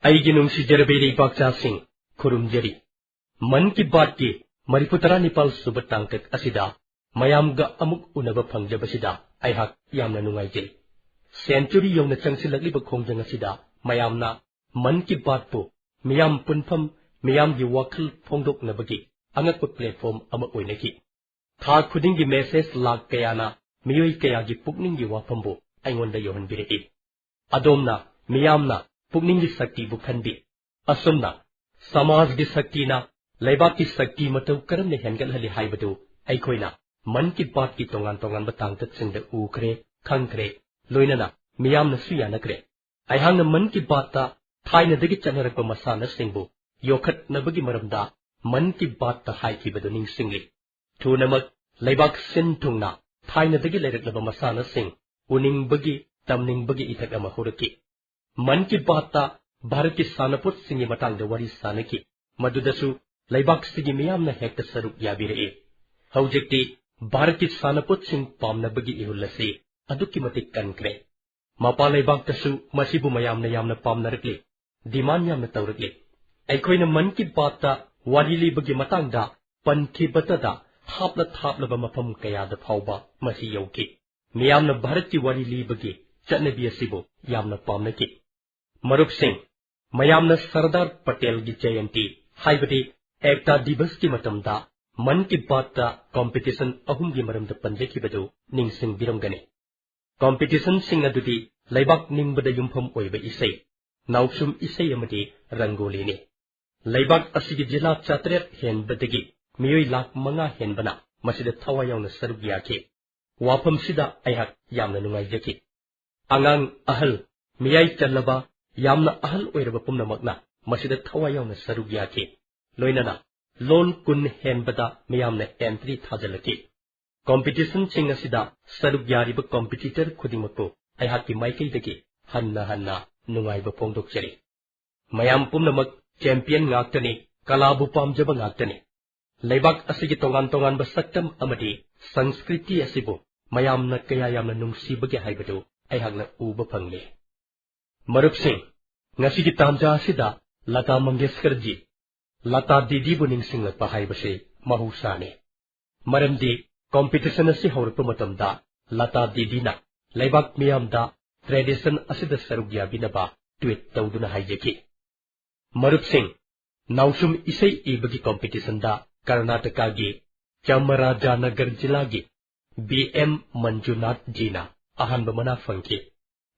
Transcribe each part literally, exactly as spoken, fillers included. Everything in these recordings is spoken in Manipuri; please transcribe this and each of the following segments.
ꯑꯩꯒꯤ ꯅꯨꯡꯁꯤꯖꯔꯕ ꯏꯔꯩꯄꯥꯛꯆꯥꯁꯤꯡ, ꯈꯨꯔꯨꯝꯖꯔꯤ꯫ ꯃꯟ ꯀꯤ ꯕꯥꯠꯀꯤ ꯃꯔꯤꯐꯨ ꯇꯔꯥꯅꯤꯄꯥꯜ ꯁꯨꯕ ꯇꯥꯡꯀꯛ ꯑꯁꯤꯗ ꯃꯌꯥꯝꯒ ꯑꯃꯨꯛ ꯎꯅꯕ ꯐꯪꯖꯕꯁꯤꯗ ꯑꯩꯍꯥꯛ ꯌꯥꯝꯅ ꯅꯨꯡꯉꯥꯏꯖꯩ꯫ ꯁꯦꯟꯆꯨꯔꯤ ꯌꯧꯅ ꯆꯪꯁꯤꯜꯂꯛꯂꯤꯕ ꯈꯣꯡꯖꯪ ꯑꯁꯤꯗ ꯃꯌꯥꯝꯅ ꯃꯟ ꯀꯤ ꯕꯥꯠꯄꯨ ꯃꯤꯌꯥꯝ ꯄꯨꯟꯐꯝ, ꯃꯤꯌꯥꯝꯒꯤ ꯋꯥꯈꯜ ꯐꯣꯡꯗꯣꯛꯅꯕꯒꯤ ꯑꯉꯛꯄ platform ꯑꯃ ꯑꯣꯏꯅꯈꯤ꯫ ꯊꯥ ꯈꯨꯗꯤꯡꯒꯤ message ꯂꯥꯛ ꯀꯌꯥꯅ ꯃꯤꯑꯣꯏ ꯀꯌꯥꯒꯤ ꯄꯨꯛꯅꯤꯡꯒꯤ ꯋꯥꯐꯝꯕꯨ ꯑꯩꯉꯣꯟꯗ ꯌꯧꯍꯟꯕꯤꯔꯛꯏ꯫ ꯑꯗꯣꯝꯅ ꯃꯤꯌꯥꯝꯅ ꯄꯨꯛꯅꯤꯡꯒꯤ ꯁꯛꯇꯤꯕꯨ ꯈꯟꯕꯤ꯫ ꯑꯁꯨꯝꯅ ꯁꯃꯥꯖꯒꯤ ꯁꯛꯇꯤꯅ ꯂꯩꯕꯥꯛꯀꯤ ꯁꯛꯇꯤ ꯃꯇꯧ ꯀꯔꯝꯅ ꯍꯦꯟꯒꯠꯍꯜꯂꯤ ꯍꯥꯏꯕꯗꯨ ꯑꯩꯈꯣꯏꯅ ꯃꯟ ꯀꯤ ꯕꯥꯠꯀꯤ ꯇꯣꯉꯥꯟ ꯇꯣꯉꯥꯟꯕ ꯇꯥꯡꯀꯛꯁꯤꯡꯗ ꯎꯈ꯭ꯔꯦ, ꯈꯪꯈ꯭ꯔꯦ, ꯂꯣꯏꯅꯅ ꯃꯤꯌꯥꯝꯅꯁꯨ ꯌꯥꯅꯈ꯭ꯔꯦ꯫ ꯑꯩꯍꯥꯛꯅ ꯃꯟ ꯀꯤ ꯕꯥꯠꯇ ꯊꯥꯏꯅꯗꯒꯤ ꯆꯠꯅꯔꯛꯄ ꯃꯁꯥꯟꯅꯁꯤꯡꯕꯨ ꯌꯣꯛꯈꯠꯅꯕꯒꯤ ꯃꯔꯝꯗ ꯃꯟ ꯀꯤ ꯕꯥꯠꯇ ꯍꯥꯏꯈꯤꯕꯗꯨ ꯅꯤꯡꯁꯤꯡꯂꯤ꯫ ꯊꯨꯅꯃꯛ ꯂꯩꯕꯥꯛ ꯁꯤꯟ ꯊꯨꯡꯅ ꯊꯥꯏꯅꯗꯒꯤ ꯂꯩꯔꯛꯂꯕ ꯃꯁꯥꯟꯅꯁꯤꯡ ꯎꯅꯤꯡꯕꯒꯤ, ꯇꯝꯅꯤꯡꯕꯒꯤ ꯏꯊꯛ ꯑꯃ ꯍꯧꯔꯛꯈꯤ꯫ ꯃꯟ ꯀꯤ ꯕꯥꯠꯇ ꯚꯥꯔꯠꯀꯤ ꯁꯥꯟꯅꯄꯣꯠꯁꯤꯡꯒꯤ ꯃꯇꯥꯡꯗ ꯋꯥꯔꯤ ꯁꯥꯅꯈꯤ꯫ ꯃꯗꯨꯗꯁꯨ ꯂꯩꯕꯥꯛꯁꯤꯒꯤ ꯃꯤꯌꯥꯝꯅ ꯍꯦꯛꯇ ꯁꯔꯨꯛ ꯌꯥꯕꯤꯔꯛꯏ꯫ ꯍꯧꯖꯤꯛꯇꯤ ꯚꯥꯔꯠꯀꯤ ꯁꯥꯟꯅꯄꯣꯠꯁꯤꯡ ꯄꯥꯝꯅꯕꯒꯤ ꯏꯍꯨꯜ ꯑꯁꯤ ꯑꯗꯨꯛꯀꯤ ꯃꯇꯤꯛ ꯀꯟꯈ꯭ꯔꯦ꯫ ꯃꯄꯥꯟ ꯂꯩꯕꯥꯛꯇꯁꯨ ꯃꯁꯤꯕꯨ ꯃꯌꯥꯝꯅ ꯌꯥꯝꯅ ꯄꯥꯝꯅꯔꯛꯂꯤ, demand ꯌꯥꯝꯅ ꯇꯧꯔꯛꯂꯤ꯫ ꯑꯩꯈꯣꯏꯅ ꯃꯟ ꯀꯤ ꯕꯥꯠꯇ ꯋꯥꯔꯤ ꯂꯤꯕꯒꯤ ꯃꯇꯥꯡꯗ ꯄꯟꯈꯤꯕꯇꯗ ꯍꯥꯞꯂ ꯊꯥꯞꯂꯕ ꯃꯐꯝ ꯀꯌꯥꯗ ꯐꯥꯎꯕ ꯃꯁꯤ ꯌꯧꯈꯤ꯫ ꯃꯤꯌꯥꯝꯅ ꯚꯥꯔꯠꯀꯤ ꯋꯥꯔꯤ ꯂꯤꯕꯒꯤ ꯆꯠꯅꯕꯤ ꯑꯁꯤꯕꯨ ꯌꯥꯝꯅ ꯄꯥꯝꯅꯈꯤ꯫ ꯃꯔꯨꯞꯁꯤꯡ, ꯃꯌꯥꯝꯅ ꯁꯔꯗꯥꯔ ꯄꯇꯦꯜꯒꯤ ꯖꯌꯟꯇꯤ, ꯍꯥꯏꯕꯗꯤ ꯑꯦꯛꯇꯥ ꯗꯤꯕꯁꯀꯤ ꯃꯇꯝꯗ ꯃꯟ ꯀꯤ ꯕꯥꯠꯇ competition ꯑꯍꯨꯝꯒꯤ ꯃꯔꯝꯗ ꯄꯟꯖꯈꯤꯕꯗꯨ ꯅꯤꯡꯁꯤꯡꯕꯤꯔꯝꯒꯅꯤ꯫ Competitionꯁꯤꯡ ꯑꯗꯨꯗꯤ ꯂꯩꯕꯥꯛ ꯅꯤꯡꯕꯗ ꯌꯨꯝꯐꯝ ꯑꯣꯏꯕ ꯏꯁꯩ, ꯅꯥꯎꯁꯨꯝ ꯏꯁꯩ ꯑꯃꯗꯤ ꯔꯪꯒꯣꯂꯤꯅꯤ꯫ ꯂꯩꯕꯥꯛ ꯑꯁꯤꯒꯤ ꯖꯤꯂꯥ ꯆꯥꯇꯔꯦꯠ ꯍꯦꯟꯕꯗꯒꯤ ꯃꯤꯑꯣꯏ ꯂꯥꯈ ꯃꯉꯥ ꯍꯦꯟꯕꯅ ꯃꯁꯤꯗ ꯊꯋꯥꯏ ꯌꯥꯎꯅ ꯁꯔꯨꯛ ꯌꯥꯈꯤ꯫ ꯋꯥꯐꯝꯁꯤꯗ ꯑꯩꯍꯥꯛ ꯌꯥꯝꯅ ꯅꯨꯡꯉꯥꯏꯖꯈꯤ꯫ ꯑꯉꯥꯡ, ꯑꯍꯜ, ꯃꯤꯌꯥꯏ ꯆꯜꯂꯕ, ꯌꯥꯝꯅ ꯑꯍꯜ ꯑꯣꯏꯔꯕ ꯄꯨꯝꯅꯃꯛꯅ ꯃꯁꯤꯗ ꯊꯋꯥꯏ ꯌꯥꯎꯅ ꯁꯔꯨꯛ ꯌꯥꯈꯤ꯫ ꯂꯣꯏꯅꯅ ꯂꯣꯜ ꯀꯨꯟ ꯍꯦꯟꯕꯗ ꯃꯤꯌꯥꯝꯅ entry ꯊꯥꯖꯤꯜꯂꯛꯈꯤ꯫ Competitionꯁꯤꯡ ꯑꯁꯤꯗ ꯁꯔꯨꯛ ꯌꯥꯔꯤꯕ competitor ꯈꯨꯗꯤꯡꯃꯛꯄꯨ ꯑꯩꯍꯥꯛꯀꯤ ꯃꯥꯏꯀꯩꯗꯒꯤ ꯍꯟꯅ ꯍꯟꯅ ꯅꯨꯡꯉꯥꯏꯕ ꯐꯣꯡꯗꯣꯛꯆꯔꯤ꯫ ꯃꯌꯥꯝ ꯄꯨꯝꯅꯃꯛ champion ꯉꯥꯛꯇꯅꯤ, ꯀꯂꯥꯕꯨ ꯄꯥꯝꯖꯕ ꯉꯥꯛꯇꯅꯤ꯫ ꯂꯩꯕꯥꯛ ꯑꯁꯤꯒꯤ ꯇꯣꯉꯥꯟ ꯇꯣꯉꯥꯟꯕ ꯁꯛꯇꯝ ꯑꯃꯗꯤ ꯁꯪꯁꯀ꯭ꯔꯤꯇꯤ ꯑꯁꯤꯕꯨ ꯃꯌꯥꯝꯅ ꯀꯌꯥ ꯌꯥꯝꯅ ꯅꯨꯡꯁꯤꯕꯒꯦ ꯍꯥꯏꯕꯗꯨ ꯑꯩꯍꯥꯛꯅ ꯎꯕ ꯐꯪꯂꯦ꯫ ꯃꯔꯨꯞꯁꯤꯡ, ꯉꯁꯤꯒꯤ ꯇꯥꯟꯖꯥ ꯑꯁꯤꯗ ꯂꯇꯥ ꯃꯪꯒꯦꯁꯀꯔꯖꯤ, ꯂꯇꯥ ꯗꯤꯗꯤꯕꯨ ꯅꯤꯡꯁꯤꯡꯂꯛꯄ ꯍꯥꯏꯕꯁꯤ ꯃꯍꯧꯁꯥꯅꯤ꯫ ꯃꯔꯝꯗꯤ competition ꯑꯁꯤ ꯍꯧꯔꯛꯄ ꯃꯇꯝꯗ ꯂꯇꯥ ꯗꯤꯗꯤꯅ ꯂꯩꯕꯥꯛ ꯃꯤꯌꯥꯝꯗ tradition ꯑꯁꯤꯗ ꯁꯔꯨꯛ ꯌꯥꯕꯤꯅꯕ tweet ꯇꯧꯗꯨꯅ ꯍꯥꯏꯖꯈꯤ꯫ ꯃꯔꯨꯞꯁꯤꯡ, ꯅꯥꯎꯁꯨꯝ ꯏꯁꯩ ꯏꯕꯒꯤ competitionꯗ ꯀꯔꯅꯥꯇꯀꯥꯒꯤ ꯆꯥꯃꯔꯥꯖꯥꯅꯒꯔ ꯖꯤꯂꯥꯒꯤ ꯕꯤ ꯑꯦꯝ ꯃꯟꯖꯨꯅꯥꯊ ꯖꯤꯅ ꯑꯍꯥꯟꯕ ꯃꯅꯥ ꯐꯪꯈꯤ꯫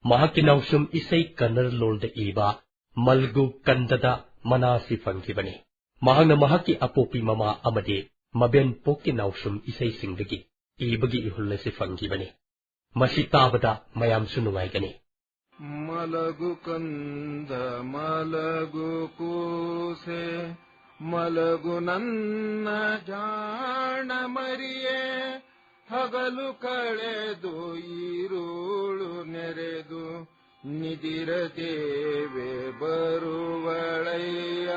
ꯃꯍꯥꯛꯀꯤ ꯅꯥꯎꯁꯨꯝ ꯏꯁꯩ ꯀꯟꯅꯔ ꯂꯣꯜꯗ ꯏꯕ ꯃꯜꯒꯨ ꯀꯟꯗꯗ ꯃꯅꯥ ꯑꯁꯤ ꯐꯪꯈꯤꯕꯅꯤ꯫ ꯃꯍꯥꯛꯅ ꯃꯍꯥꯛꯀꯤ ꯑꯄꯣꯛꯄꯤ ꯃꯃꯥ ꯑꯃꯗꯤ ꯃꯕꯦꯟ ꯄꯣꯛꯀꯤ ꯅꯥꯎꯁꯨꯝ ꯏꯁꯩꯁꯤꯡꯗꯒꯤ ꯏꯕꯒꯤ ꯏꯍꯨꯜ ꯑꯁꯤ ꯐꯪꯈꯤꯕꯅꯤ꯫ ꯃꯁꯤ ꯇꯥꯕꯗ ꯃꯌꯥꯝꯁꯨ ꯅꯨꯡꯉꯥꯏꯒꯅꯤ꯫ ꯃꯂꯒꯨ ꯀꯟꯗ ꯃꯂꯒꯨ ꯀꯨꯁꯦ, ꯃꯂꯒꯨ ꯅನ್ನ ಜಾಣ ಮರಿಯೇ, ಹಗಲು ಕಳೆದು ಇರುಳು ನೆರೆದು, ನಿದಿರ ದೇವೆ ಬರುವಳಯ್ಯ.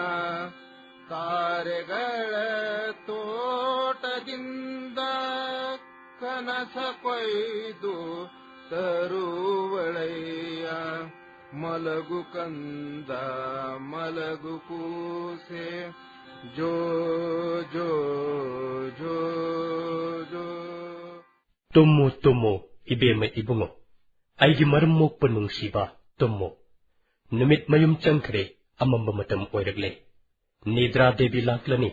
ತಾರೆಗಳ ತೋಟದಿಂದ ಕನಸ ಕೊಯ್ದು ತರುವಳಯ್ಯ. ಮಲಗು ಕಂದ, ಮಲಗು ಕೂಸೆ, ಜೋ ಜೋ ಜೋ ಜೋ. ꯇꯨꯝꯃꯨ, ꯇꯨꯝꯃꯨ, ꯏꯕꯦꯝꯃ ꯏꯕꯨꯡꯉꯣ, ꯑꯩꯒꯤ ꯃꯔꯝ ꯃꯣꯛꯄ ꯅꯨꯡꯁꯤꯕ, ꯇꯨꯝꯃꯨ꯫ ꯅꯨꯃꯤꯠ ꯃꯌꯨꯝ ꯆꯪꯈ꯭ꯔꯦ, ꯑꯃꯝꯕ ꯃꯇꯝ ꯑꯣꯏꯔꯛꯂꯦ꯫ ꯅꯤꯗ꯭ꯔꯥ ꯗꯦꯕꯤ ꯂꯥꯛꯂꯅꯤ,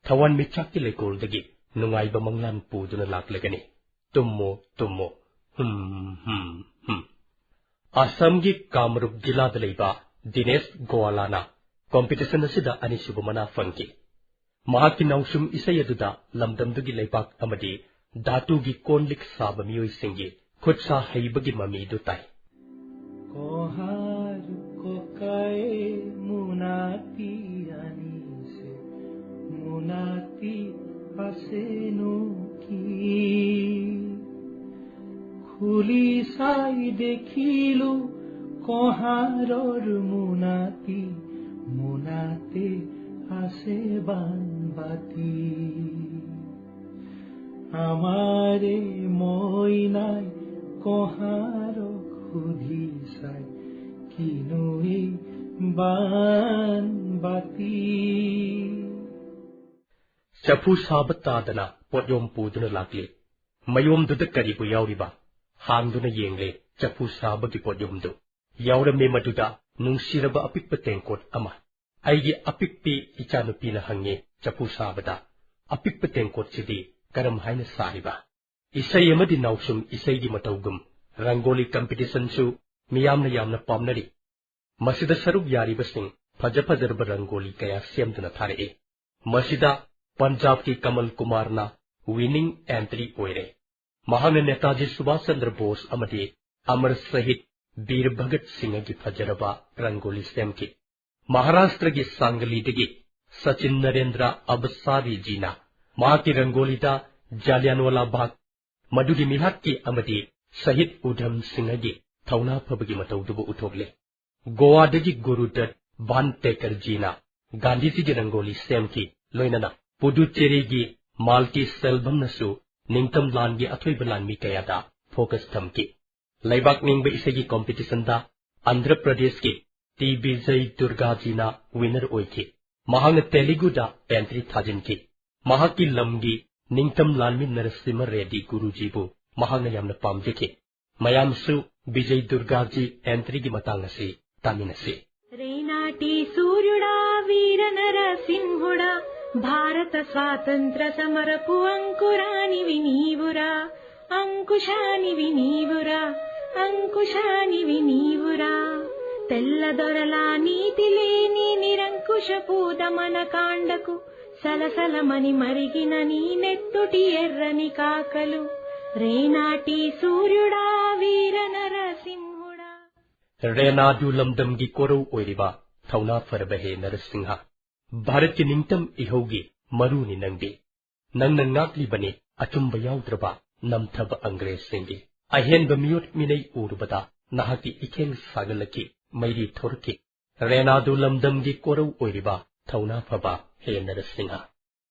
ꯊꯋꯥꯟꯃꯤꯆꯥꯛꯀꯤ ꯂꯩꯀꯣꯜꯗꯒꯤ ꯅꯨꯡꯉꯥꯏꯕ ꯃꯪꯂꯥꯟ ꯄꯨꯗꯨꯅ ꯂꯥꯛꯂꯒꯅꯤ꯫ ꯇꯨꯝꯃꯨ, ꯇꯨꯝꯃꯨ, ꯍꯨꯝ, ꯍꯨꯝ, ꯍꯨꯝ꯫ ꯑꯁꯥꯝꯒꯤ ꯀꯥꯃꯔꯨꯞ ꯖꯤꯂꯥꯗ ꯂꯩꯕ ꯗꯤꯅꯦꯁ ꯒꯣꯋꯥꯂꯥꯅ competition ꯑꯁꯤꯗ ꯑꯅꯤꯁꯨꯕ ꯃꯅꯥ ꯐꯪꯈꯤ꯫ ꯃꯍꯥꯛꯀꯤ ꯅꯥꯎꯁꯨꯝ ꯏꯁꯩ ꯑꯗꯨꯗ ꯂꯝꯗꯝꯗꯨꯒꯤ ꯂꯩꯕꯥꯛ ꯑꯃꯗꯤ ꯙꯥꯇꯨꯒꯤ ꯀꯣꯟ ꯂꯤꯛ ꯁꯥꯕ ꯃꯤꯑꯣꯏꯁꯤꯡꯒꯤ ꯈꯨꯠ ꯁꯥ ꯍꯩꯕꯒꯤ ꯃꯃꯤꯗꯨ ꯇꯥꯏ꯫ ꯀꯣꯍꯥꯔ ꯀꯣꯀꯥꯏ ꯃꯨꯅꯥꯇꯤ ꯑꯅꯤꯁꯦ ꯃꯨꯅꯥꯇꯤ ꯑꯁꯦꯅꯨꯀꯤ খুলি চাই দেখিলো কঁহাৰৰ মোনাটি, মোনাতে আছে বানবাতি। আমাৰে মইনাই কঁহাৰক সুধি চাই ꯅꯨꯃꯤꯠ ꯕꯥꯟꯕꯥꯇꯤ꯫ ꯆꯐꯨ ꯁꯥꯕ ꯇꯥꯗꯅ ꯄꯣꯠꯌꯣꯝ ꯄꯨꯗꯨꯅ ꯂꯥꯛꯂꯤ꯫ ꯃꯌꯣꯝꯗꯨꯗ ꯀꯔꯤꯕꯨ ꯌꯥꯎꯔꯤꯕ? ꯍꯥꯡꯗꯨꯅ ꯌꯦꯡꯂꯦ ꯆꯐꯨ ꯁꯥꯕꯒꯤ ꯄꯣꯠꯌꯣꯝꯗꯨ꯫ ꯌꯥꯎꯔꯝꯃꯦ ꯃꯗꯨꯗ ꯅꯨꯡꯁꯤꯔꯕ ꯑꯄꯤꯛꯄ ꯇꯦꯡꯀꯣꯠ ꯑꯃ꯫ ꯑꯩꯒꯤ ꯑꯄꯤꯛꯄꯤ ꯏꯆꯥꯅꯨꯄꯤꯅ ꯍꯪꯉꯦ ꯆꯐꯨ ꯁꯥꯕꯗ, "ꯑꯄꯤꯛꯄ ꯇꯦꯡꯀꯣꯠꯁꯤꯗꯤ ꯀꯔꯝ ꯍꯥꯏꯅ ꯁꯥꯔꯤꯕ?" ꯏꯁꯩ ꯑꯃꯗꯤ ꯅꯥꯎꯁꯨꯝ ꯏꯁꯩꯒꯤ ꯃꯇꯧꯒꯨꯝ ꯔꯪꯒꯣꯂꯤ ꯀꯝꯄꯤꯇꯤꯁꯟꯁꯨ ꯃꯤꯌꯥꯝꯅ ꯌꯥꯝꯅ ꯄꯥꯝꯅꯔꯤ꯫ ꯃꯁꯤꯗ ꯁꯔꯨꯛ ꯌꯥꯔꯤꯕꯁꯤꯡ ꯐꯖ ꯐꯖꯔꯕ ꯔꯪꯒꯣꯂꯤ ꯀꯌꯥ ꯁꯦꯝꯗꯨꯅ ꯊꯥꯔꯛꯏ꯫ ꯃꯁꯤꯗ ꯄꯟꯖꯥꯕꯀꯤ ꯀꯃꯜ ꯀꯨꯃꯥꯔꯅ ꯋꯤꯅꯤꯡ ꯑꯦꯟꯇ꯭ꯔꯤ ꯑꯣꯏꯔꯦ꯫ ꯃꯍꯥꯛꯅ ꯅꯦꯇꯥꯖꯤ ꯁꯨꯚꯥꯁ ꯆꯟꯗ꯭ꯔ ꯕꯣꯁ ꯑꯃꯗꯤ ꯑꯃꯔ ꯁꯍꯤꯗ ꯕꯤꯔ ꯚꯒꯠ ꯁꯤꯡꯍꯒꯤ ꯐꯖꯔꯕ ꯔꯪꯒꯣꯂꯤ ꯁꯦꯝꯈꯤ꯫ ꯃꯍꯥꯔꯥꯁꯇ꯭ꯔꯒꯤ ꯁꯥꯡꯒꯂꯤꯗꯒꯤ ꯁꯆꯤꯟ ꯅꯔꯦꯟꯗ꯭ꯔ ꯑꯕꯁꯥꯔꯤꯖꯤꯅ ꯃꯍꯥꯛꯀꯤ ꯔꯪꯒꯣꯂꯤꯗ ꯖꯥꯂꯤꯌꯥꯟꯋꯥꯂꯥ ꯕꯥꯒ, ꯃꯗꯨꯒꯤ ꯃꯤꯍꯥꯠꯀꯤ ꯑꯃꯗꯤ ꯁꯍꯤꯗ ꯎꯙꯝ ꯁꯤꯡꯍꯒꯤ ꯊꯧꯅꯥ ꯐꯕꯒꯤ ꯃꯇꯧꯗꯨꯕꯨ ꯎꯠꯊꯣꯛꯂꯦ꯫ ꯒꯣꯋꯥꯗꯒꯤ ꯒꯨꯔꯨ ꯗꯠ ꯚꯥꯟꯇꯦꯀꯔꯖꯤꯅ ꯒꯥꯟꯙꯤꯖꯤꯒꯤ ꯔꯪꯒꯣꯂꯤ ꯁꯦꯝꯈꯤ, ꯂꯣꯏꯅꯅ ꯄꯨꯗꯨꯆꯦꯔꯤꯒꯤ ꯃꯥꯜꯇꯤ ꯁꯦꯜꯚꯝꯅꯁꯨ ꯅꯤꯡꯇꯝ ꯂꯥꯟꯒꯤ ꯑꯊꯣꯏꯕ ꯂꯥꯟꯃꯤ ꯀꯌꯥꯗ ꯐꯣꯀꯁ ꯊꯝꯈꯤ꯫ ꯂꯩꯕꯥꯛ ꯅꯤꯡꯕ ꯏꯁꯩꯒꯤ ꯀꯣꯝꯄꯤꯇꯤꯁꯟꯗ ꯑꯟꯙ꯭ꯔ ꯄ꯭ꯔꯗꯦꯁꯀꯤ ꯇꯤ ꯕꯤꯖꯩ ꯗꯨꯔꯒꯥꯖꯤꯅ ꯋꯤꯅꯔ ꯑꯣꯏꯈꯤ꯫ ꯃꯍꯥꯛꯅ ꯇꯦꯂꯤꯒꯨꯗ ꯑꯦꯟꯇ꯭ꯔꯤ ꯊꯥꯖꯤꯟꯈꯤ꯫ ꯃꯍꯥꯛꯀꯤ ꯂꯝꯒꯤ ꯅꯤꯡꯇꯝ ꯂꯥꯟꯃꯤ ꯅꯔꯁꯤꯃ ꯔꯦꯗꯤ ꯒꯨꯔꯨꯖꯤꯕꯨ ꯃꯍꯥꯛꯅ ꯌꯥꯝꯅ ꯄꯥꯝꯖꯈꯤ꯫ ꯃꯌꯥꯝꯁꯨ ꯕꯤꯖꯩ ꯗꯨꯔꯒꯥꯖꯤ ꯑꯦꯟꯇ꯭ꯔꯤꯒꯤ ꯃꯇꯥꯡ ꯑꯁꯤ ꯇꯥꯃꯤꯟꯅꯁꯤ꯫ రేనాటి సూర్యుడా, వీర నరసింహుడా, భారత స్వాతంత్ర సమరపు అంకురానివి నీవురా, అంకుశానివి నీవురా, అంకుశానివి నీవురా. తెల్ల దొరల నీతి లేని నిరంకుశపు దమన కాండకు సలసలమని మరిగిన నీ నెత్తుటి ఎర్రని కాకలు. రేనాటి సూర్యుడా, వీర నరసింహుడా. ꯔꯦꯅꯥꯗꯨ ꯂꯝꯗꯝꯒꯤ ꯀꯣꯔꯧ ꯑꯣꯏꯔꯤꯕ ꯊꯧꯅꯥ ꯐꯔꯕ ꯍꯦ ꯅꯔꯁꯤꯡꯍ, ꯚꯥꯔꯠꯀꯤ ꯅꯤꯡꯇꯝ ꯏꯍꯧꯒꯤ ꯃꯔꯨꯅꯤ ꯅꯪꯗꯤ꯫ ꯅꯪꯅ ꯉꯥꯛꯂꯤꯕꯅꯤ ꯑꯆꯨꯝꯕ ꯌꯥꯎꯗ꯭ꯔꯕ ꯅꯝꯊꯕ ꯑꯪꯒ꯭ꯔꯦꯖꯁꯤꯡꯒꯤ꯫ ꯑꯍꯦꯟꯕ ꯃꯤꯑꯣꯠ ꯃꯤꯅꯩ ꯎꯔꯨꯕꯗ ꯅꯍꯥꯛꯀꯤ ꯏꯈꯦꯡ ꯁꯥꯒꯠꯂꯛꯈꯤ, ꯃꯩꯔꯤ ꯊꯣꯔꯛꯈꯤ꯫ ꯔꯦꯅꯥꯗꯨ ꯂꯝꯗꯝꯒꯤ ꯀꯣꯔꯧ ꯑꯣꯏꯔꯤꯕ ꯊꯧꯅꯥ ꯐꯕ ꯍꯦ ꯅꯔꯁꯤꯡꯍ꯫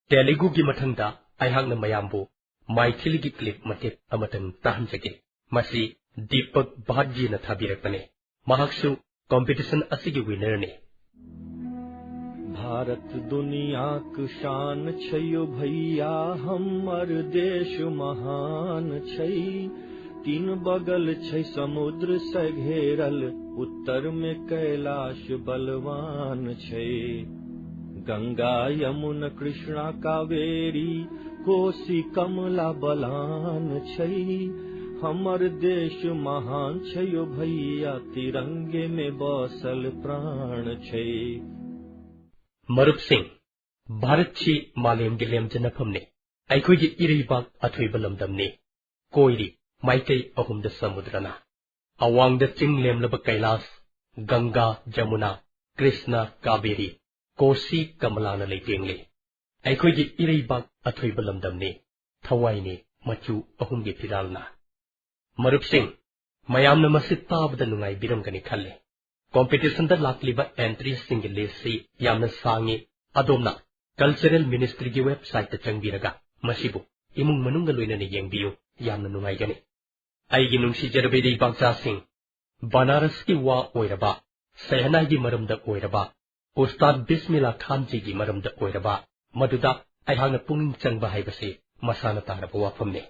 ꯇꯦꯂꯤꯒꯨꯒꯤ ꯃꯊꯪꯗ ꯑꯩꯍꯥꯛꯅ ꯃꯌꯥꯝꯕꯨ ꯃꯥꯏꯊꯤꯂꯤꯒꯤ ꯀ꯭ꯂꯤꯞ ꯃꯇꯦꯛ ꯑꯃꯇꯪ ꯇꯥꯍꯟꯖꯒꯦ꯫ ꯃꯁꯤ ꯗꯤꯄꯛ ꯚꯥꯠꯖꯤꯅ ꯊꯥꯕꯤꯔꯛꯄꯅꯤ꯫ ꯃꯍꯥꯛꯁꯨ competition ꯑꯁꯤꯒꯤ winnerꯅꯤ꯫ भारत दुनियाक शान छै यौ भैया, हमर देश महान छै। तीन बगल छै समुद्र से घेरल, उत्तर में कैलाश बलवान छै। गंगा यमुना कृष्णा कावेरी, कोसी कमला बलान छै। हमर देश महान छै यौ भैया, तिरंगे में बसल प्राण छै। ꯃꯔꯨꯞꯁꯤꯡ, ꯚꯥꯔꯠꯁꯤ ꯃꯥꯂꯦꯝꯒꯤ ꯂꯦꯝꯖꯅꯐꯝꯅꯤ꯫ ꯑꯩꯈꯣꯏꯒꯤ ꯏꯔꯩꯕꯥꯛ ꯑꯊꯣꯏꯕ ꯂꯝꯗꯝꯅꯤ꯫ ꯀꯣꯏꯔꯤ ꯃꯥꯏꯀꯩ ꯑꯍꯨꯝꯗ ꯁꯃꯨꯗ꯭ꯔꯅ꯫ ꯑꯋꯥꯡꯗ ꯆꯤꯡ ꯂꯦꯝꯂꯕ ꯀꯩꯂꯥꯁ, ꯒꯪꯒꯥ, ꯖꯃꯨꯅꯥ, ꯀ꯭ꯔꯤꯁꯅ, ꯀꯥꯕꯦꯔꯤ, ꯀꯣꯁꯤ, ꯀꯃꯂꯥꯅ ꯂꯩꯇꯦꯡꯂꯤ꯫ ꯑꯩꯈꯣꯏꯒꯤ ꯏꯔꯩꯕꯥꯛ ꯑꯊꯣꯏꯕ ꯂꯝꯗꯝꯅꯤ꯫ ꯊꯋꯥꯏꯅꯤ ꯃꯆꯨ ꯑꯍꯨꯝꯒꯤ ꯐꯤꯔꯥꯜꯅ꯫ ꯃꯔꯨꯞꯁꯤꯡ, ꯃꯌꯥꯝꯅ ꯃꯁꯤ ꯇꯥꯕꯗ ꯅꯨꯡꯉꯥꯏꯕꯤꯔꯝꯒꯅꯤ ꯈꯜꯂꯤ꯫ Competitionꯗ ꯂꯥꯛꯂꯤꯕ entryꯁꯤꯡꯒꯤ listꯁꯤ ꯌꯥꯝꯅ ꯁꯥꯡꯉꯤ꯫ ꯑꯗꯣꯝꯅ Cultural Ministryꯒꯤ websiteꯇ ꯆꯪꯕꯤꯔꯒ ꯃꯁꯤꯕꯨ ꯏꯃꯨꯡ ꯃꯅꯨꯡꯒ ꯂꯣꯏꯅꯅ ꯌꯦꯡꯕꯤꯌꯨ꯫ ꯌꯥꯝꯅ ꯅꯨꯡꯉꯥꯏꯒꯅꯤ꯫ ꯑꯩꯒꯤ ꯅꯨꯡꯁꯤꯖꯔꯕ ꯏꯔꯩꯕꯥꯛꯆꯥꯁꯤꯡ, ꯕꯅꯥꯔꯁꯀꯤ ꯋꯥ ꯑꯣꯏꯔꯕ, ꯁꯦꯍꯅꯥꯏꯒꯤ ꯃꯔꯝꯗ ꯑꯣꯏꯔꯕ, ꯎꯁꯇꯥꯗ ꯕꯤꯁꯃꯤꯜꯂꯥ ꯈꯥꯟꯖꯤꯒꯤ ꯃꯔꯝꯗ ꯑꯣꯏꯔꯕ, ꯃꯗꯨꯗ ꯑꯩꯍꯥꯛꯅ ꯄꯨꯛꯅꯤꯡ ꯆꯪꯕ ꯍꯥꯏꯕꯁꯤ ꯃꯁꯥꯅ ꯇꯥꯔꯕ ꯋꯥꯐꯝꯅꯤ꯫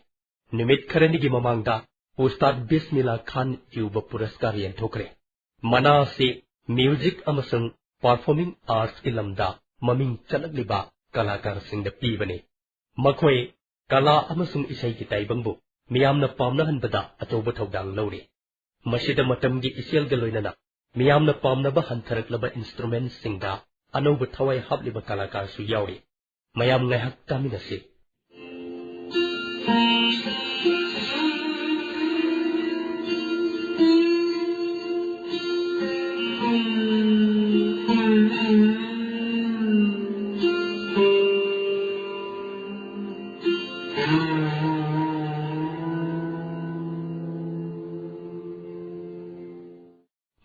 ꯅꯨꯃꯤꯠ ꯈꯔꯅꯤꯒꯤ ꯃꯃꯥꯡꯗ ꯎꯁꯇꯥꯗ ꯕꯤꯁꯃꯤꯜꯂꯥ ꯈꯥꯟ ꯌꯨꯕ ꯄꯨꯔꯁꯀꯥꯔ ꯌꯦꯟꯊꯣꯛꯈ꯭ꯔꯦ꯫ ꯃꯅꯥ ꯑꯁꯤ music ꯑꯃꯁꯨꯡ performing artsꯀꯤ ꯂꯝꯗ ꯃꯃꯤꯡ ꯆꯠꯂꯛꯂꯤꯕ ꯀꯂꯥꯀꯥꯔꯁꯤꯡꯗ ꯄꯤꯕꯅꯤ꯫ ꯃꯈꯣꯏ ꯀꯂꯥ ꯑꯃꯁꯨꯡ ꯏꯁꯩꯒꯤ ꯇꯥꯏꯕꯪꯕꯨ ꯃꯤꯌꯥꯝꯅ ꯄꯥꯝꯅꯍꯟꯕꯗ ꯑꯆꯧꯕ ꯊꯧꯗꯥꯡ ꯂꯧꯔꯤ꯫ ꯃꯁꯤꯗ ꯃꯇꯝꯒꯤ ꯏꯆꯦꯜꯒ ꯂꯣꯏꯅꯅ ꯃꯤꯌꯥꯝꯅ ꯄꯥꯝꯅꯕ ꯍꯟꯊꯔꯛꯂꯕ instrumentꯁꯤꯡꯗ ꯑꯅꯧꯕ ꯊꯋꯥꯏ ꯍꯥꯞꯂꯤꯕ ꯀꯂꯥꯀꯥꯔꯁꯨ ꯌꯥꯎꯔꯤ꯫ ꯃꯌꯥꯝ ꯉꯥꯏꯍꯥꯛ ꯇꯥꯃꯤꯟꯅꯁꯤ꯫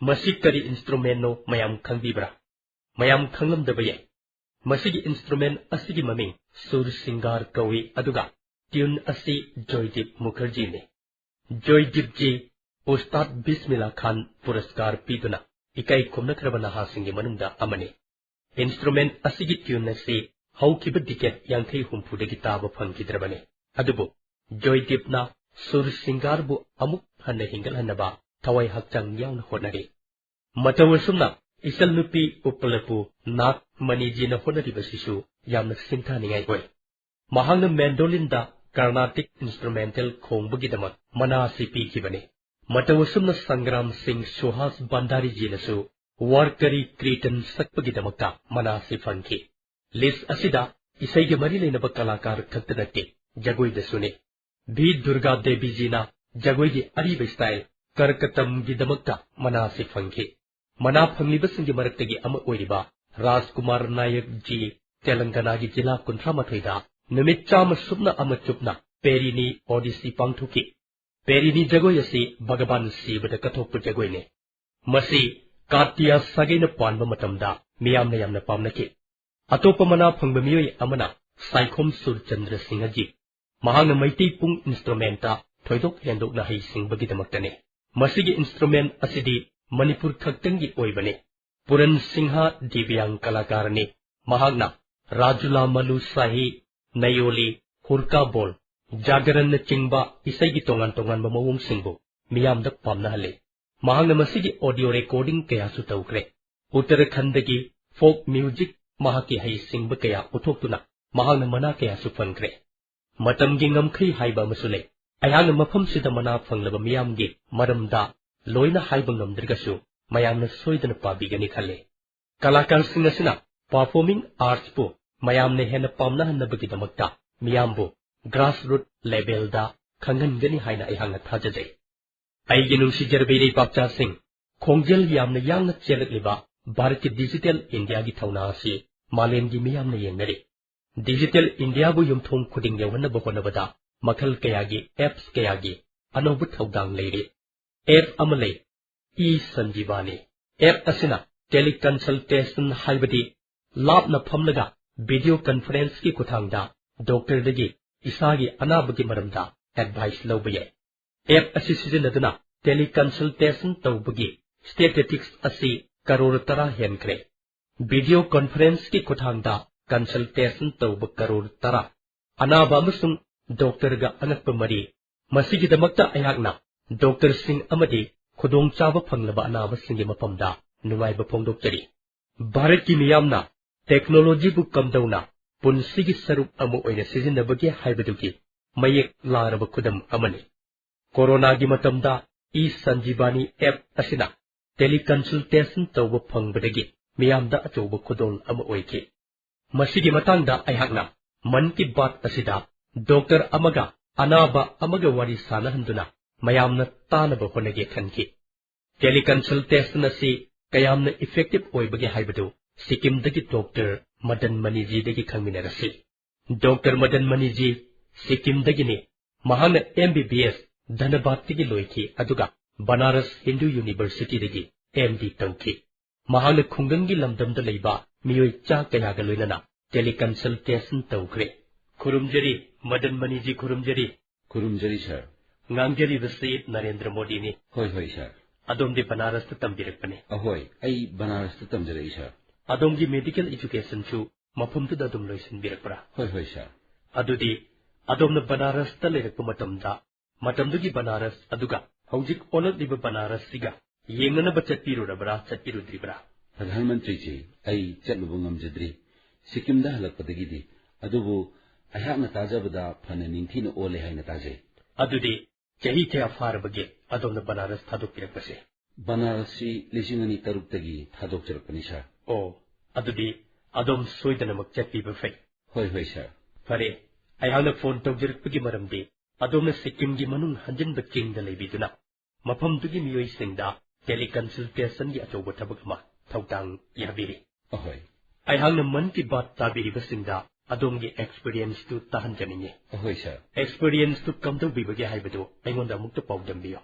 ꯃꯁꯤ ꯀꯔꯤ instrumentꯅꯣ ꯃꯌꯥꯝ ꯈꯪꯕꯤꯕ꯭ꯔꯥ? ꯃꯌꯥꯝ ꯈꯪꯂꯝꯗꯕ ꯌꯥꯏ꯫ ꯃꯁꯤꯒꯤ instrument ꯑꯁꯤꯒꯤ ꯃꯃꯤꯡ ꯁꯨꯔ ꯁꯤꯡꯒꯥꯔ ꯀꯧꯏ, ꯑꯗꯨꯒ tune ꯑꯁꯤ ꯖꯣꯏꯗꯤꯞ ꯃꯨꯈꯔꯖꯤꯅꯤ꯫ ꯖꯣꯏꯗꯤꯞꯖꯤ ꯎꯁꯇꯥꯗ ꯕꯤꯁꯃꯤꯜꯂꯥ ꯈꯥꯟ ꯄꯨꯔꯁꯀꯥꯔ ꯄꯤꯗꯨꯅ ꯏꯀꯥꯏ ꯈꯨꯝꯅꯈ꯭ꯔꯕ ꯅꯍꯥꯁꯤꯡꯒꯤ ꯃꯅꯨꯡꯗ ꯑꯃꯅꯤ꯫ Instrument ꯑꯁꯤꯒꯤ tune ꯑꯁꯤ ꯍꯧꯈꯤꯕ decade ꯌꯥꯡꯈꯩ ꯍꯨꯝꯐꯨꯗꯒꯤ ꯇꯥꯕ ꯐꯪꯈꯤꯗ꯭ꯔꯕꯅꯤ꯫ ꯑꯗꯨꯕꯨ ꯖꯣꯏꯗꯤꯞꯅ ꯁꯨꯔ ꯁꯤꯡꯒꯥꯔꯕꯨ ꯑꯃꯨꯛ ꯍꯟꯅ ꯍꯤꯡꯒꯠꯍꯟꯅꯕ ꯊꯋꯥꯏ ꯍꯛꯆꯥꯡ ꯌꯥꯎꯅ ꯍꯣꯠꯅꯔꯤ꯫ ꯃꯇꯧ ꯑꯁꯨꯝꯅ ꯏꯆꯜꯅꯨꯄꯤ ꯎꯄꯂꯄꯨ ꯅꯥꯒ ꯃꯅꯤꯖꯤꯅ ꯍꯣꯠꯅꯔꯤꯕꯁꯤꯁꯨ ꯌꯥꯝꯅ ꯁꯤꯡꯊꯥꯅꯤꯡꯉꯥꯏ ꯑꯣꯏ꯫ ꯃꯍꯥꯛꯅ ꯃꯦꯟꯗꯣꯂꯤꯟꯗ Carnatic instrumental ꯈꯣꯡꯕꯒꯤꯗꯃꯛ ꯃꯅꯥ ꯑꯁꯤ ꯄꯤꯈꯤꯕꯅꯤ꯫ ꯃꯇꯧ ꯑꯁꯨꯝꯅ ꯁꯪꯒ꯭ꯔꯥꯝ ꯁꯤꯡ ꯁꯨꯍꯥꯁ ꯚꯟꯗꯥꯔꯤꯖꯤꯅꯁꯨ ꯋꯥꯔꯀꯔꯤ ꯀ꯭ꯔꯤꯇꯟ ꯁꯛꯄꯒꯤꯗꯃꯛꯇ ꯃꯅꯥ ꯑꯁꯤ ꯐꯪꯈꯤ꯫ List ꯑꯁꯤꯗ ꯏꯁꯩꯒ ꯃꯔꯤ ꯂꯩꯅꯕ ꯀꯂꯥꯀꯥꯔ ꯈꯛꯇ ꯅꯠꯇꯦ, ꯖꯒꯣꯏꯗꯁꯨꯅꯤ꯫ ꯚꯤ ꯗꯨꯔꯒꯥ ꯗꯦꯕꯤꯖꯤꯅ ꯖꯒꯣꯏꯒꯤ ꯑꯔꯤꯕ style ꯀꯔꯀꯇꯝꯒꯤꯗꯃꯛꯇ ꯃꯅꯥ ꯑꯁꯤ ꯐꯪꯈꯤ꯫ ꯃꯅꯥ ꯐꯪꯂꯤꯕꯁꯤꯡꯒꯤ ꯃꯔꯛꯇꯒꯤ ꯑꯃ ꯑꯣꯏꯔꯤꯕ ꯔꯥꯖꯀꯨꯃꯥꯔ ꯅꯥꯌꯛ ꯖꯤ ꯇꯦꯂꯪꯒꯅꯥꯒꯤ ꯖꯤꯂꯥ ꯀꯨꯟꯊ꯭ꯔꯥ ꯃꯥꯊꯣꯏꯗ ꯅꯨꯃꯤꯠ ꯆꯥꯝꯃ ꯁꯨꯞꯅ ꯑꯃ ꯆꯨꯞꯅ ꯄꯦꯔꯤꯅꯤ ꯑꯣꯗꯤꯁꯤ ꯄꯥꯡꯊꯣꯛꯈꯤ꯫ ꯄꯦꯔꯤꯅꯤ ꯖꯒꯣꯏ ꯑꯁꯤ ꯚꯒꯕꯥꯟ ꯁꯤꯕꯗ ꯀꯠꯊꯣꯛꯄ ꯖꯒꯣꯏꯅꯤ꯫ ꯃꯁꯤ ꯀꯥꯇꯤꯌꯥ ꯁꯥꯒꯩꯅ ꯄꯥꯟꯕ ꯃꯇꯝꯗ ꯃꯤꯌꯥꯝꯅ ꯌꯥꯝꯅ ꯄꯥꯝꯅꯈꯤ꯫ ꯑꯇꯣꯞꯄ ꯃꯅꯥ ꯐꯪꯕ ꯃꯤꯑꯣꯏ ꯑꯃꯅ ꯁꯥꯏꯈꯣꯝ ꯁꯨꯔꯆꯟꯗ꯭ꯔ ꯁꯤꯡꯍꯖꯤ꯫ ꯃꯍꯥꯛꯅ ꯃꯩꯇꯩ ꯄꯨꯡ instrumentꯇ ꯊꯣꯏꯗꯣꯛ ꯍꯦꯟꯗꯣꯛꯅ ꯍꯩꯁꯤꯡꯕꯒꯤꯗꯃꯛꯇꯅꯤ꯫ ꯃꯁꯤꯒꯤ instrument ꯑꯁꯤꯗꯤ ꯃꯅꯤꯄꯨꯔ ꯈꯛꯇꯪꯒꯤ ꯑꯣꯏꯕꯅꯤ꯫ ꯄꯨꯔꯟ ꯁꯤꯡꯍ ꯗꯤꯕ꯭ꯌꯥꯡ ꯀꯂꯥꯀꯥꯔꯅꯤ꯫ ꯃꯍꯥꯛꯅ ꯔꯥꯖꯨꯂꯥ ꯃꯂꯨ ꯁꯥꯍꯤ, ꯅꯌꯣꯂꯤ, ꯍꯨꯔꯀꯥ ꯕꯣꯜ, ꯖꯥꯒꯔꯟꯅꯆꯤꯡꯕ ꯏꯁꯩꯒꯤ ꯇꯣꯉꯥꯟ ꯇꯣꯉꯥꯟꯕ ꯃꯑꯣꯡꯁꯤꯡꯕꯨ ꯃꯤꯌꯥꯝꯗ ꯄꯥꯝꯅꯍꯜꯂꯤ꯫ ꯃꯍꯥꯛꯅ ꯃꯁꯤꯒꯤ audio recording ꯀꯌꯥꯁꯨ ꯇꯧꯈ꯭ꯔꯦ꯫ ꯎꯠꯇꯔꯈꯟꯗꯒꯤ folk music ꯃꯍꯥꯛꯀꯤ ꯍꯩꯁꯤꯡꯕ ꯀꯌꯥ ꯎꯠꯊꯣꯛꯇꯨꯅ ꯃꯍꯥꯛꯅ ꯃꯅꯥ ꯀꯌꯥꯁꯨ ꯐꯪꯈ꯭ꯔꯦ꯫ ꯃꯇꯝꯒꯤ ꯉꯝꯈꯩ ꯍꯥꯏꯕ ꯑꯃꯁꯨ ꯂꯩ꯫ ꯑꯩꯍꯥꯛꯅ ꯃꯐꯝꯁꯤꯗ ꯃꯅꯥ ꯐꯪꯂꯕ ꯃꯤꯌꯥꯝꯒꯤ ꯃꯔꯝꯗ ꯂꯣꯏꯅ ꯍꯥꯏꯕ ꯉꯝꯗ꯭ꯔꯒꯁꯨ ꯃꯌꯥꯝꯅ ꯁꯣꯏꯗꯅ ꯄꯥꯕꯤꯒꯅꯤ ꯈꯜꯂꯤ꯫ ꯀꯂꯥꯀꯥꯔꯁꯤꯡ ꯑꯁꯤꯅ performing artsꯄꯨ ꯃꯌꯥꯝꯅ ꯍꯦꯟꯅ ꯄꯥꯝꯅꯍꯟꯅꯕꯒꯤꯗꯃꯛꯇ ꯃꯤꯌꯥꯝꯕꯨ grassroot levelꯗ ꯈꯪꯍꯟꯒꯅꯤ ꯍꯥꯏꯅ ꯑꯩꯍꯥꯛꯅ ꯊꯥꯖꯖꯩ꯫ ꯑꯩꯒꯤ ꯅꯨꯡꯁꯤꯖꯔꯕ ꯏꯔꯩꯄꯥꯛꯆꯥꯁꯤꯡ, ꯈꯣꯡꯖꯦꯜ ꯌꯥꯝꯅ ꯌꯥꯡꯅ ꯆꯦꯜꯂꯛꯂꯤꯕ ꯚꯥꯔꯠꯀꯤ digital Indiaꯒꯤ ꯊꯧꯅꯥ ꯑꯁꯤ ꯃꯥꯂꯦꯝꯒꯤ ꯃꯤꯌꯥꯝꯅ ꯌꯦꯡꯅꯔꯤ꯫ Digital Indiaꯕꯨ ꯌꯨꯝꯊꯣꯡ ꯈꯨꯗꯤꯡ ꯌꯧꯍꯟꯅꯕ ꯍꯣꯠꯅꯕꯗ ꯃꯈꯜ ꯀꯌꯥꯒꯤ apps ꯀꯌꯥꯒꯤ ꯑꯅꯧꯕ ꯊꯧꯗꯥꯡ ꯂꯩꯔꯤ꯫ App ꯑꯃ ꯂꯩ, eSanjeevani꯫ App ꯑꯁꯤꯅ teleconsultation ꯍꯥꯏꯕꯗꯤ ꯂꯥꯞꯅ ꯐꯝꯂꯒ video conferenceꯀꯤ ꯈꯨꯠꯊꯥꯡꯗ doctorꯗꯒꯤ ꯏꯁꯥꯒꯤ ꯑꯅꯥꯕꯒꯤ ꯃꯔꯝꯗ advice ꯂꯧꯕ ꯌꯥꯏ꯫ App ꯑꯁꯤ ꯁꯤꯖꯤꯟꯅꯗꯨꯅ teleconsultation ꯇꯧꯕꯒꯤ Statistics ꯑꯁꯤ ꯀꯔꯣꯔ ꯇꯔꯥ ꯍꯦꯟꯈ꯭ꯔꯦ꯫ Video conferenceꯀꯤ ꯈꯨꯠꯊꯥꯡꯗ consultation ꯇꯧꯕ ꯀꯔꯣꯔ ꯇꯔꯥ꯫ ꯑꯅꯥꯕ ꯑꯃꯁꯨꯡ doctorꯒ ꯑꯉꯛꯄ ꯃꯔꯤ꯫ ꯃꯁꯤꯒꯤꯗꯃꯛꯇ ꯑꯩꯍꯥꯛꯅ doctorꯁꯤꯡ ꯑꯃꯗꯤ ꯈꯨꯗꯣꯡꯆꯥꯕ ꯐꯪꯂꯕ ꯑꯅꯥꯕꯁꯤꯡꯒꯤ ꯃꯐꯝꯗ ꯅꯨꯡꯉꯥꯏꯕ ꯐꯣꯡꯗꯣꯛꯆꯔꯤ꯫ ꯚꯥꯔꯠꯀꯤ ꯃꯤꯌꯥꯝꯅ technologyꯕꯨ ꯀꯝꯗꯧꯅ ꯄꯨꯟꯁꯤꯒꯤ ꯁꯔꯨꯛ ꯑꯃ ꯑꯣꯏꯅ ꯁꯤꯖꯤꯟꯅꯕꯒꯦ ꯍꯥꯏꯕꯗꯨꯒꯤ ꯃꯌꯦꯛ ꯂꯥꯔꯕ ꯈꯨꯗꯝ ꯑꯃꯅꯤ꯫ ꯀꯣꯔꯣꯅꯥꯒꯤ ꯃꯇꯝꯗ eSanjeevani app ꯑꯁꯤꯅ teleconsultation ꯇꯧꯕ ꯐꯪꯕꯗꯒꯤ ꯃꯤꯌꯥꯝꯗ ꯑꯆꯧꯕ ꯈꯨꯗꯣꯜ ꯑꯃ ꯑꯣꯏꯈꯤ꯫ ꯃꯁꯤꯒꯤ ꯃꯇꯥꯡꯗ ꯑꯩꯍꯥꯛꯅ ꯃꯟ ꯀꯤ ꯕꯥꯠ ꯑꯁꯤꯗ doctor ꯑꯃꯒ ꯑꯅꯥꯕ ꯑꯃꯒ ꯋꯥꯔꯤ ꯁꯥꯅꯍꯟꯗꯨꯅ ꯃꯌꯥꯝꯅ ꯇꯥꯅꯕ ꯍꯣꯠꯅꯒꯦ ꯈꯟꯈꯤ꯫ Teleconsultation ꯑꯁꯤ ꯀꯌꯥꯝꯅ effective ꯑꯣꯏꯕꯒꯦ ꯍꯥꯏꯕꯗꯨ ꯁꯤꯛꯀꯤꯝꯗꯒꯤ doctor ꯃꯗꯟ ꯃꯅꯤꯖꯤꯗꯒꯤ ꯈꯪꯃꯤꯟꯅꯔꯁꯤ꯫ Doctor ꯃꯗꯟ ꯃꯅꯤꯖꯤ ꯁꯤꯛꯀꯤꯝꯗꯒꯤꯅꯤ꯫ ꯃꯍꯥꯛꯅ M B B S ꯙꯅꯕꯥꯗꯇꯒꯤ ꯂꯣꯏꯈꯤ, ꯑꯗꯨꯒ ꯕꯅꯥꯔꯁ ꯍꯤꯟꯗꯨ Universityꯗꯒꯤ M D ꯇꯧꯈꯤ꯫ ꯃꯍꯥꯛꯅ ꯈꯨꯡꯒꯪꯒꯤ ꯂꯝꯗꯝꯗ ꯂꯩꯕ ꯃꯤꯑꯣꯏ ꯆꯥ ꯀꯌꯥꯒ ꯂꯣꯏꯅꯅ teleconsultation ꯇꯧꯈ꯭ꯔꯦ꯫ ꯈꯨꯔꯨꯝꯖꯔꯤ, ꯃꯗꯟ ꯃꯅꯤꯖꯤ, ꯈꯨꯔꯨꯝꯖꯔꯤ꯫ ꯈꯨꯔꯨꯝꯖꯔꯤ, sir꯫ ꯉꯥꯡꯖꯔꯤꯕꯁꯤ ꯅꯔꯦꯟꯗ꯭ꯔ ꯃꯣꯗꯤꯅꯤ꯫ ꯍꯣꯏ, ꯍꯣꯏ, sir꯫ ꯑꯗꯣꯝꯗꯤ ꯕꯅꯥꯔꯁꯇ ꯇꯝꯕꯤꯔꯛꯄꯅꯤ꯫ ꯑꯍꯣꯏ, ꯑꯩ ꯕꯅꯥꯔꯁꯇ ꯇꯝꯖꯔꯛꯏ, sir꯫ ꯑꯗꯣꯝꯒꯤ medical educationꯁꯨ ꯃꯐꯝꯗꯨꯗ ꯑꯗꯨꯝ ꯂꯣꯏꯁꯤꯟꯕꯤꯔꯛꯄ꯭ꯔꯥ? ꯍꯣꯏ, ꯍꯣꯏ, sir꯫ ꯑꯗꯨꯗꯤ ꯑꯗꯣꯝꯅ ꯕꯅꯥꯔꯁꯇ ꯂꯩꯔꯛꯄ ꯃꯇꯝꯗ ꯃꯇꯝꯗꯨꯒꯤ ꯕꯅꯥꯔꯁ ꯑꯗꯨꯒ ꯍꯧꯖꯤꯛ ꯑꯣꯜꯂꯛꯂꯤꯕ ꯕꯅꯥꯔꯁꯁꯤꯒ ꯌꯦꯡꯅꯅꯕ ꯆꯠꯄꯤꯔꯨꯔꯕ꯭ꯔꯥ, ꯆꯠꯄꯤꯔꯨꯗ꯭ꯔꯤꯕ꯭ꯔꯥ? ꯄ꯭ꯔꯙꯥꯟ ꯃꯟꯇ꯭ꯔꯤꯖꯤ, ꯑꯩ ꯆꯠꯂꯨꯕ ꯉꯝꯖꯗ꯭ꯔꯤ꯫ ꯁꯤꯛꯀꯤꯝꯗ ꯍꯜꯂꯛꯄꯗꯒꯤꯗꯤ꯫ ꯑꯗꯨꯕꯨ ꯑꯩꯍꯥꯛꯅ ꯇꯥꯖꯕꯗ ꯐꯅ ꯅꯤꯡꯊꯤꯅ ꯑꯣꯜꯂꯦ ꯍꯥꯏꯅ ꯇꯥꯖꯩ꯫ ꯑꯗꯨꯗꯤ ꯆꯍꯤ ꯀꯌꯥ ꯐꯥꯔꯕꯒꯦ ꯑꯗꯣꯝꯅ ꯕꯅꯥꯔꯁ ꯊꯥꯗꯣꯛꯄꯤꯔꯛꯄꯁꯦ? ꯕꯅꯥꯔꯁꯁꯤ ꯂꯤꯁꯤꯡ ꯑꯅꯤ ꯇꯔꯨꯛꯇꯒꯤ ꯊꯥꯗꯣꯛꯆꯔꯛꯄꯅꯤ, sir꯫ ꯑꯣ, ꯑꯗꯨꯗꯤ ꯑꯗꯣꯝ ꯁꯣꯏꯗꯅꯃꯛ ꯆꯠꯄꯤꯕ ꯐꯩ꯫ ꯍꯣꯏ, ꯍꯣꯏ, sir꯫ ꯐꯔꯦ, ꯑꯩꯍꯥꯛꯅ phone ꯇꯧꯖꯔꯛꯄꯒꯤ ꯃꯔꯝꯗꯤ ꯑꯗꯣꯝꯅ ꯁꯤꯛꯀꯤꯝꯒꯤ ꯃꯅꯨꯡ ꯍꯟꯖꯤꯟꯕ ꯆꯤꯡꯗ ꯂꯩꯕꯤꯗꯨꯅ ꯃꯐꯝꯗꯨꯒꯤ ꯃꯤꯑꯣꯏꯁꯤꯡꯗ teleconsultationꯒꯤ ꯑꯆꯧꯕ ꯊꯕꯛ ꯑꯃ ꯊꯧꯗꯥꯡ ꯌꯥꯕꯤꯔꯤ꯫ ꯑꯍꯣꯏ꯫ ꯑꯩꯍꯥꯛꯅ ꯃꯟ ꯀꯤ ꯕꯥꯠ ꯇꯥꯕꯤꯔꯤꯕꯁꯤꯡꯗ ꯑꯗꯣꯝꯒꯤ experienceꯇꯨ ꯇꯥꯍꯟꯖꯅꯤꯡꯉꯤ꯫ ꯑꯍꯣꯏ, sir꯫ Experienceꯇꯨ ꯀꯝꯗꯧꯕꯤꯕꯒꯦ ꯍꯥꯏꯕꯗꯨ ꯑꯩꯉꯣꯟꯗ ꯑꯃꯨꯛꯇ ꯄꯥꯎꯗꯝꯕꯤꯌꯨ꯫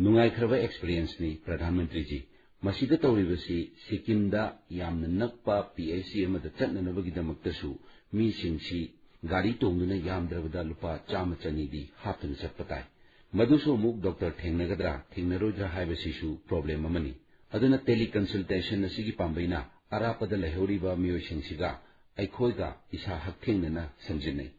ꯅꯨꯡꯉꯥꯏꯈ꯭ꯔꯕ experienceꯅꯤ, ꯄ꯭ꯔꯙꯥꯟ ꯃꯟꯇ꯭ꯔꯤꯖꯤ꯫ ꯃꯁꯤꯗ ꯇꯧꯔꯤꯕꯁꯤ ꯁꯤꯛꯀꯤꯝꯗ ꯌꯥꯝꯅ ꯅꯛꯄ P H C ꯑꯃꯗ ꯆꯠꯅꯅꯕꯒꯤꯗꯃꯛꯇꯁꯨ ꯃꯤꯁꯤꯡꯁꯤ ꯒꯥꯔꯤ ꯇꯣꯡꯗꯨꯅ ꯌꯥꯝꯗ꯭ꯔꯕꯗ ꯂꯨꯄꯥ ꯆꯥꯝꯃ ꯆꯅꯤꯗꯤ ꯍꯥꯞꯇꯨꯅ ꯆꯠꯄ ꯇꯥꯏ꯫ ꯃꯗꯨꯁꯨ ꯑꯃꯨꯛ ꯗꯣꯛꯇꯔ ꯊꯦꯡꯅꯒꯗ꯭ꯔꯥ, ꯊꯦꯡꯅꯔꯣꯏꯗ꯭ꯔꯥ ꯍꯥꯏꯕꯁꯤꯁꯨ ꯄ꯭ꯔꯣꯕ꯭ꯂꯦꯝ ꯑꯃꯅꯤ꯫ ꯑꯗꯨꯅ ꯇꯦꯂꯤ ꯀꯟꯁꯜꯇꯦꯁꯟ ꯑꯁꯤꯒꯤ ꯄꯥꯝꯕꯩꯅ ꯑꯔꯥꯞꯄꯗ ꯂꯩꯍꯧꯔꯤꯕ ꯃꯤꯑꯣꯏꯁꯤꯡꯁꯤꯒ ꯑꯩꯈꯣꯏꯒ ꯏꯁꯥ ꯍꯛꯊꯦꯡꯅꯅ ꯁꯝꯖꯤꯟꯅꯩ꯫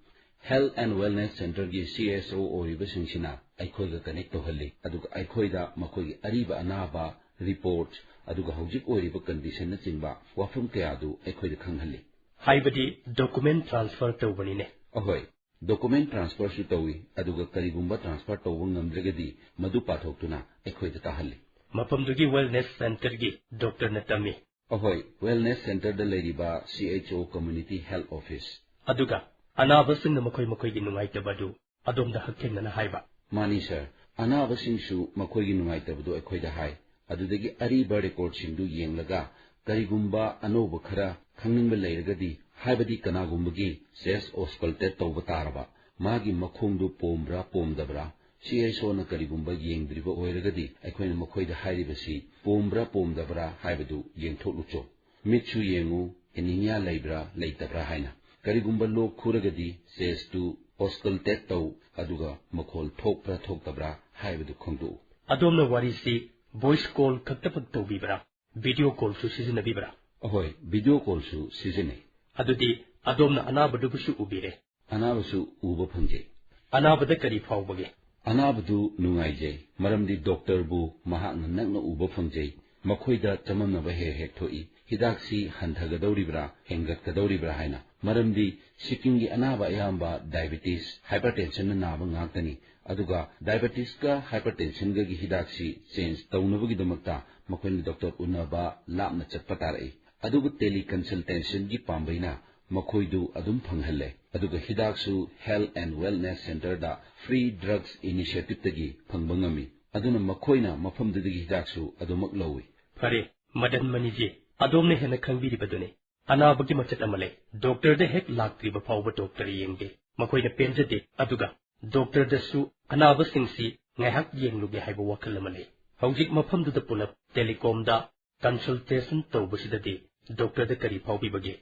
Health and Wellness Centreꯒꯤ C S O ꯑꯣꯏꯔꯤꯕꯁꯤꯡꯁꯤꯅ ꯑꯩꯈꯣꯏꯒ ꯀꯅꯦꯛ ꯇꯧꯍꯜꯂꯤ, ꯑꯗꯨꯒ ꯑꯩꯈꯣꯏꯗ ꯃꯈꯣꯏꯒꯤ ꯑꯔꯤꯕ ꯑꯅꯥꯕ, ꯔꯤꯄꯣꯔꯠ, ꯑꯗꯨꯒ ꯍꯧꯖꯤꯛ ꯑꯣꯏꯔꯤꯕ ꯀꯟꯗꯤꯁꯟꯅꯆꯤꯡꯕ ꯋꯥꯐꯝ ꯀꯌꯥꯗꯨ ꯑꯩꯈꯣꯏꯗ ꯈꯪꯍꯜꯂꯤ꯫ ꯍꯥꯏꯕꯗꯤ ꯗꯣꯀꯨꯃꯦꯟ ꯇ꯭ꯔꯥꯟꯁꯐꯔ ꯇꯧꯕꯅꯤꯅꯦ꯫ ꯑꯍꯣꯏ, ꯗꯣꯀꯨꯃꯦꯟ ꯇ꯭ꯔꯥꯟꯁꯐꯔꯁꯨ ꯇꯧꯏ, ꯑꯗꯨꯒ ꯀꯔꯤꯒꯨꯝꯕ ꯇ꯭ꯔꯥꯟꯁꯐꯔ ꯇꯧꯕ ꯉꯝꯗ꯭ꯔꯒꯗꯤ ꯃꯗꯨ ꯄꯥꯊꯣꯛꯇꯨꯅ ꯑꯩꯈꯣꯏꯗ ꯇꯥꯍꯜꯂꯤ꯫ ꯃꯐꯝꯗꯨꯒꯤ ꯋꯦꯜꯅꯦꯁ ꯁꯦꯟꯇꯔꯒꯤ ꯗꯣꯛꯇꯔꯅ ꯇꯝꯃꯤ꯫ ꯑꯍꯣꯏ, ꯋꯦꯜꯅꯦꯁ ꯁꯦꯟꯇꯔꯗ ꯂꯩꯔꯤꯕ C H O Community Health Office꯫ ꯑꯗꯨꯒ ꯑꯅꯥꯕꯁꯤꯡꯅ ꯃꯈꯣꯏ ꯃꯈꯣꯏꯒꯤ ꯅꯨꯡꯉꯥꯏꯇꯕ ꯑꯗꯨ ꯑꯗꯣꯝꯗ ꯍꯛꯊꯦꯡꯅꯅ ꯍꯥꯏꯕ꯫ ꯃꯥꯅꯤ, ꯁꯔ꯫ ꯑꯅꯥꯕꯁꯤꯡꯁꯨ ꯃꯈꯣꯏꯒꯤ ꯅꯨꯡꯉꯥꯏꯇꯕꯗꯨ ꯑꯩꯈꯣꯏꯗ ꯍꯥꯏ꯫ ꯑꯗꯨꯗꯒꯤ ꯑꯔꯤꯕ ꯔꯦꯀꯣꯔꯗꯁꯤꯡꯗꯨ ꯌꯦꯡꯂꯒ ꯀꯔꯤꯒꯨꯝꯕ ꯑꯅꯧꯕ ꯈꯔ ꯈꯪꯅꯤꯡꯕ ꯂꯩꯔꯒꯗꯤ, ꯍꯥꯏꯕꯗꯤ ꯀꯅꯥꯒꯨꯝꯕꯒꯤ ꯆꯦꯁ ꯑꯣꯁꯀꯜꯇꯦꯠ ꯇꯧꯕ ꯇꯥꯔꯕ, ꯃꯥꯒꯤ ꯃꯈꯣꯡꯗꯨ ꯄꯣꯝꯕ꯭ꯔꯥ ꯄꯣꯝꯗꯕ꯭ꯔꯥ, C H O ꯅ ꯀꯔꯤꯒꯨꯝꯕ ꯌꯦꯡꯗ꯭ꯔꯤꯕ ꯑꯣꯏꯔꯒꯗꯤ, ꯑꯩꯈꯣꯏꯅ ꯃꯈꯣꯏꯗ ꯍꯥꯏꯔꯤꯕꯁꯤ ꯄꯣꯝꯕ꯭ꯔꯥ ꯄꯣꯝꯗꯕ꯭ꯔꯥ ꯍꯥꯏꯕꯗꯨ ꯌꯦꯡꯊꯣꯛꯂꯨꯆꯣ꯫ ꯃꯤꯠꯁꯨ ꯌꯦꯡꯉꯨ, ꯑꯦꯅꯤꯃꯤꯌꯥ ꯂꯩꯕ꯭ꯔꯥ ꯂꯩꯇꯕ꯭ꯔꯥ ꯍꯥꯏꯅ꯫ ꯀꯔꯤꯒꯨꯝꯕ ꯂꯣꯛ ꯈꯨꯔꯒꯗꯤ ꯆꯦꯁꯇꯨ ꯑꯣꯁꯀꯜꯇꯦꯠ ꯇꯧ, ꯑꯗꯨꯒ ꯃꯈꯣꯜ ꯊꯣꯛꯄ꯭ꯔꯥ ꯊꯣꯛꯇꯕ꯭ꯔꯥ ꯍꯥꯏꯕꯗꯨ ꯈꯪꯗꯣꯛꯎ꯫ ꯑꯗꯣꯝꯅ ꯋꯥꯔꯤꯁꯤ ꯚꯣꯏꯁ ꯀꯣꯜ ꯈꯛꯇꯃꯛ ꯇꯧꯕꯤꯕ꯭ꯔꯥ, ꯚꯤꯗꯤꯑꯣ ꯀꯣꯜꯁꯨ ꯁꯤꯖꯤꯟꯅꯕꯤꯕ꯭ꯔꯥ? ꯑꯍꯣꯏ, ꯚꯤꯗꯤꯑꯣ ꯀꯣꯜꯁꯨ ꯁꯤꯖꯤꯟꯅꯩ꯫ ꯑꯗꯨꯗꯤ ꯑꯗꯣꯝꯅ ꯑꯅꯥꯕꯗꯨꯕꯨꯁꯨ ꯎꯕꯤꯔꯦ? ꯑꯅꯥꯕꯁꯨ ꯎꯕ ꯐꯪꯖꯩ꯫ ꯑꯅꯥꯕꯗ ꯀꯔꯤ ꯐꯥꯎꯕꯒꯦ? ꯑꯅꯥꯕꯗꯨ ꯅꯨꯡꯉꯥꯏꯖꯩ, ꯃꯔꯝꯗꯤ ꯗꯣꯛꯇꯔꯕꯨ ꯃꯍꯥꯛꯅ ꯅꯛꯅ ꯎꯕ ꯐꯪꯖꯩ꯫ ꯃꯈꯣꯏꯗ ꯆꯃꯝꯅꯕ ꯍꯦꯛ ꯍꯦꯛ ꯊꯣꯛꯏ, ꯍꯤꯗꯥꯛꯁꯤ ꯍꯟꯊꯒꯗꯧꯔꯤꯕ꯭ꯔꯥ, ꯍꯦꯟꯒꯠꯀꯗꯧꯔꯤꯕ꯭ꯔꯥ ꯍꯥꯏꯅ꯫ ꯃꯔꯝꯗꯤ ꯁꯤꯛꯀꯤꯝꯒꯤ ꯑꯅꯥꯕ ꯑꯌꯥꯝꯕ ꯗꯥꯏꯕꯦꯇꯤꯁ, ꯍꯥꯏꯄꯔꯇꯦꯟꯁꯟꯅ ꯅꯥꯕ ꯉꯥꯛꯇꯅꯤ꯫ ꯑꯗꯨꯒ ꯗꯥꯏꯕꯦꯇꯤꯁꯀ ꯍꯥꯏꯄꯔꯇꯦꯟꯁꯟꯒꯒꯤ ꯍꯤꯗꯥꯛꯁꯤ ꯆꯦꯟꯖ ꯇꯧꯅꯕꯒꯤꯗꯃꯛꯇ ꯃꯈꯣꯏꯅ ꯗꯣꯛꯇꯔ ꯎꯅꯕ ꯂꯥꯞꯅ ꯆꯠꯄ ꯇꯥꯔꯛꯏ꯫ ꯑꯗꯨꯕꯨ ꯇꯦꯂꯤ ꯀꯟꯁꯜꯇꯦꯁꯟꯒꯤ ꯄꯥꯝꯕꯩꯅ ꯃꯈꯣꯏꯗꯨ ꯑꯗꯨꯝ ꯐꯪꯍꯜꯂꯦ꯫ ꯑꯗꯨꯒ ꯍꯤꯗꯥꯛꯁꯨ Health and Wellness Centreꯗ Free Drugs Initiativeꯇꯒꯤ ꯐꯪꯕ ꯉꯝꯃꯤ꯫ ꯑꯗꯨꯅ ꯃꯈꯣꯏꯅ ꯃꯐꯝꯗꯨꯗꯒꯤ ꯍꯤꯗꯥꯛꯁꯨ ꯑꯗꯨꯃꯛ ꯂꯧꯏ꯫ ꯐꯔꯦ, ꯃꯗꯟ ꯃꯅꯤꯖꯤ, ꯑꯗꯣꯝꯅ ꯍꯦꯟꯅ ꯈꯪꯕꯤꯔꯤꯕꯗꯨꯅꯤ꯫ ꯑꯅꯥꯕꯒꯤ ꯃꯆꯠ ꯑꯃ ꯂꯩ꯫ ꯗꯣꯛꯇꯔꯗ ꯍꯦꯛ ꯂꯥꯛꯇ꯭ꯔꯤꯕ ꯐꯥꯎꯕ ꯗꯣꯛꯇꯔ ꯌꯦꯡꯗꯦ꯫ ꯃꯈꯣꯏꯅ ꯄꯦꯟꯖꯗꯦ꯫ ꯑꯗꯨꯒ ꯗꯣꯛꯇꯔꯗꯁꯨ ꯑꯅꯥꯕꯁꯤꯡꯁꯤ ꯉꯥꯏꯍꯥꯛ ꯌꯦꯡꯂꯨꯒꯦ ꯍꯥꯏꯕ ꯋꯥꯈꯜ ꯑꯃ ꯂꯩ꯫ ꯍꯧꯖꯤꯛ ꯃꯐꯝꯗꯨꯗ ꯄꯨꯂꯞ ꯇꯦꯂꯤꯀꯣꯝꯗ ꯀꯟꯁꯜꯇꯦꯁꯟ ꯇꯧꯕꯁꯤꯗꯗꯤ ꯗꯣꯛꯇꯔꯗ ꯀꯔꯤ ꯐꯥꯎꯕꯤꯕꯒꯦ?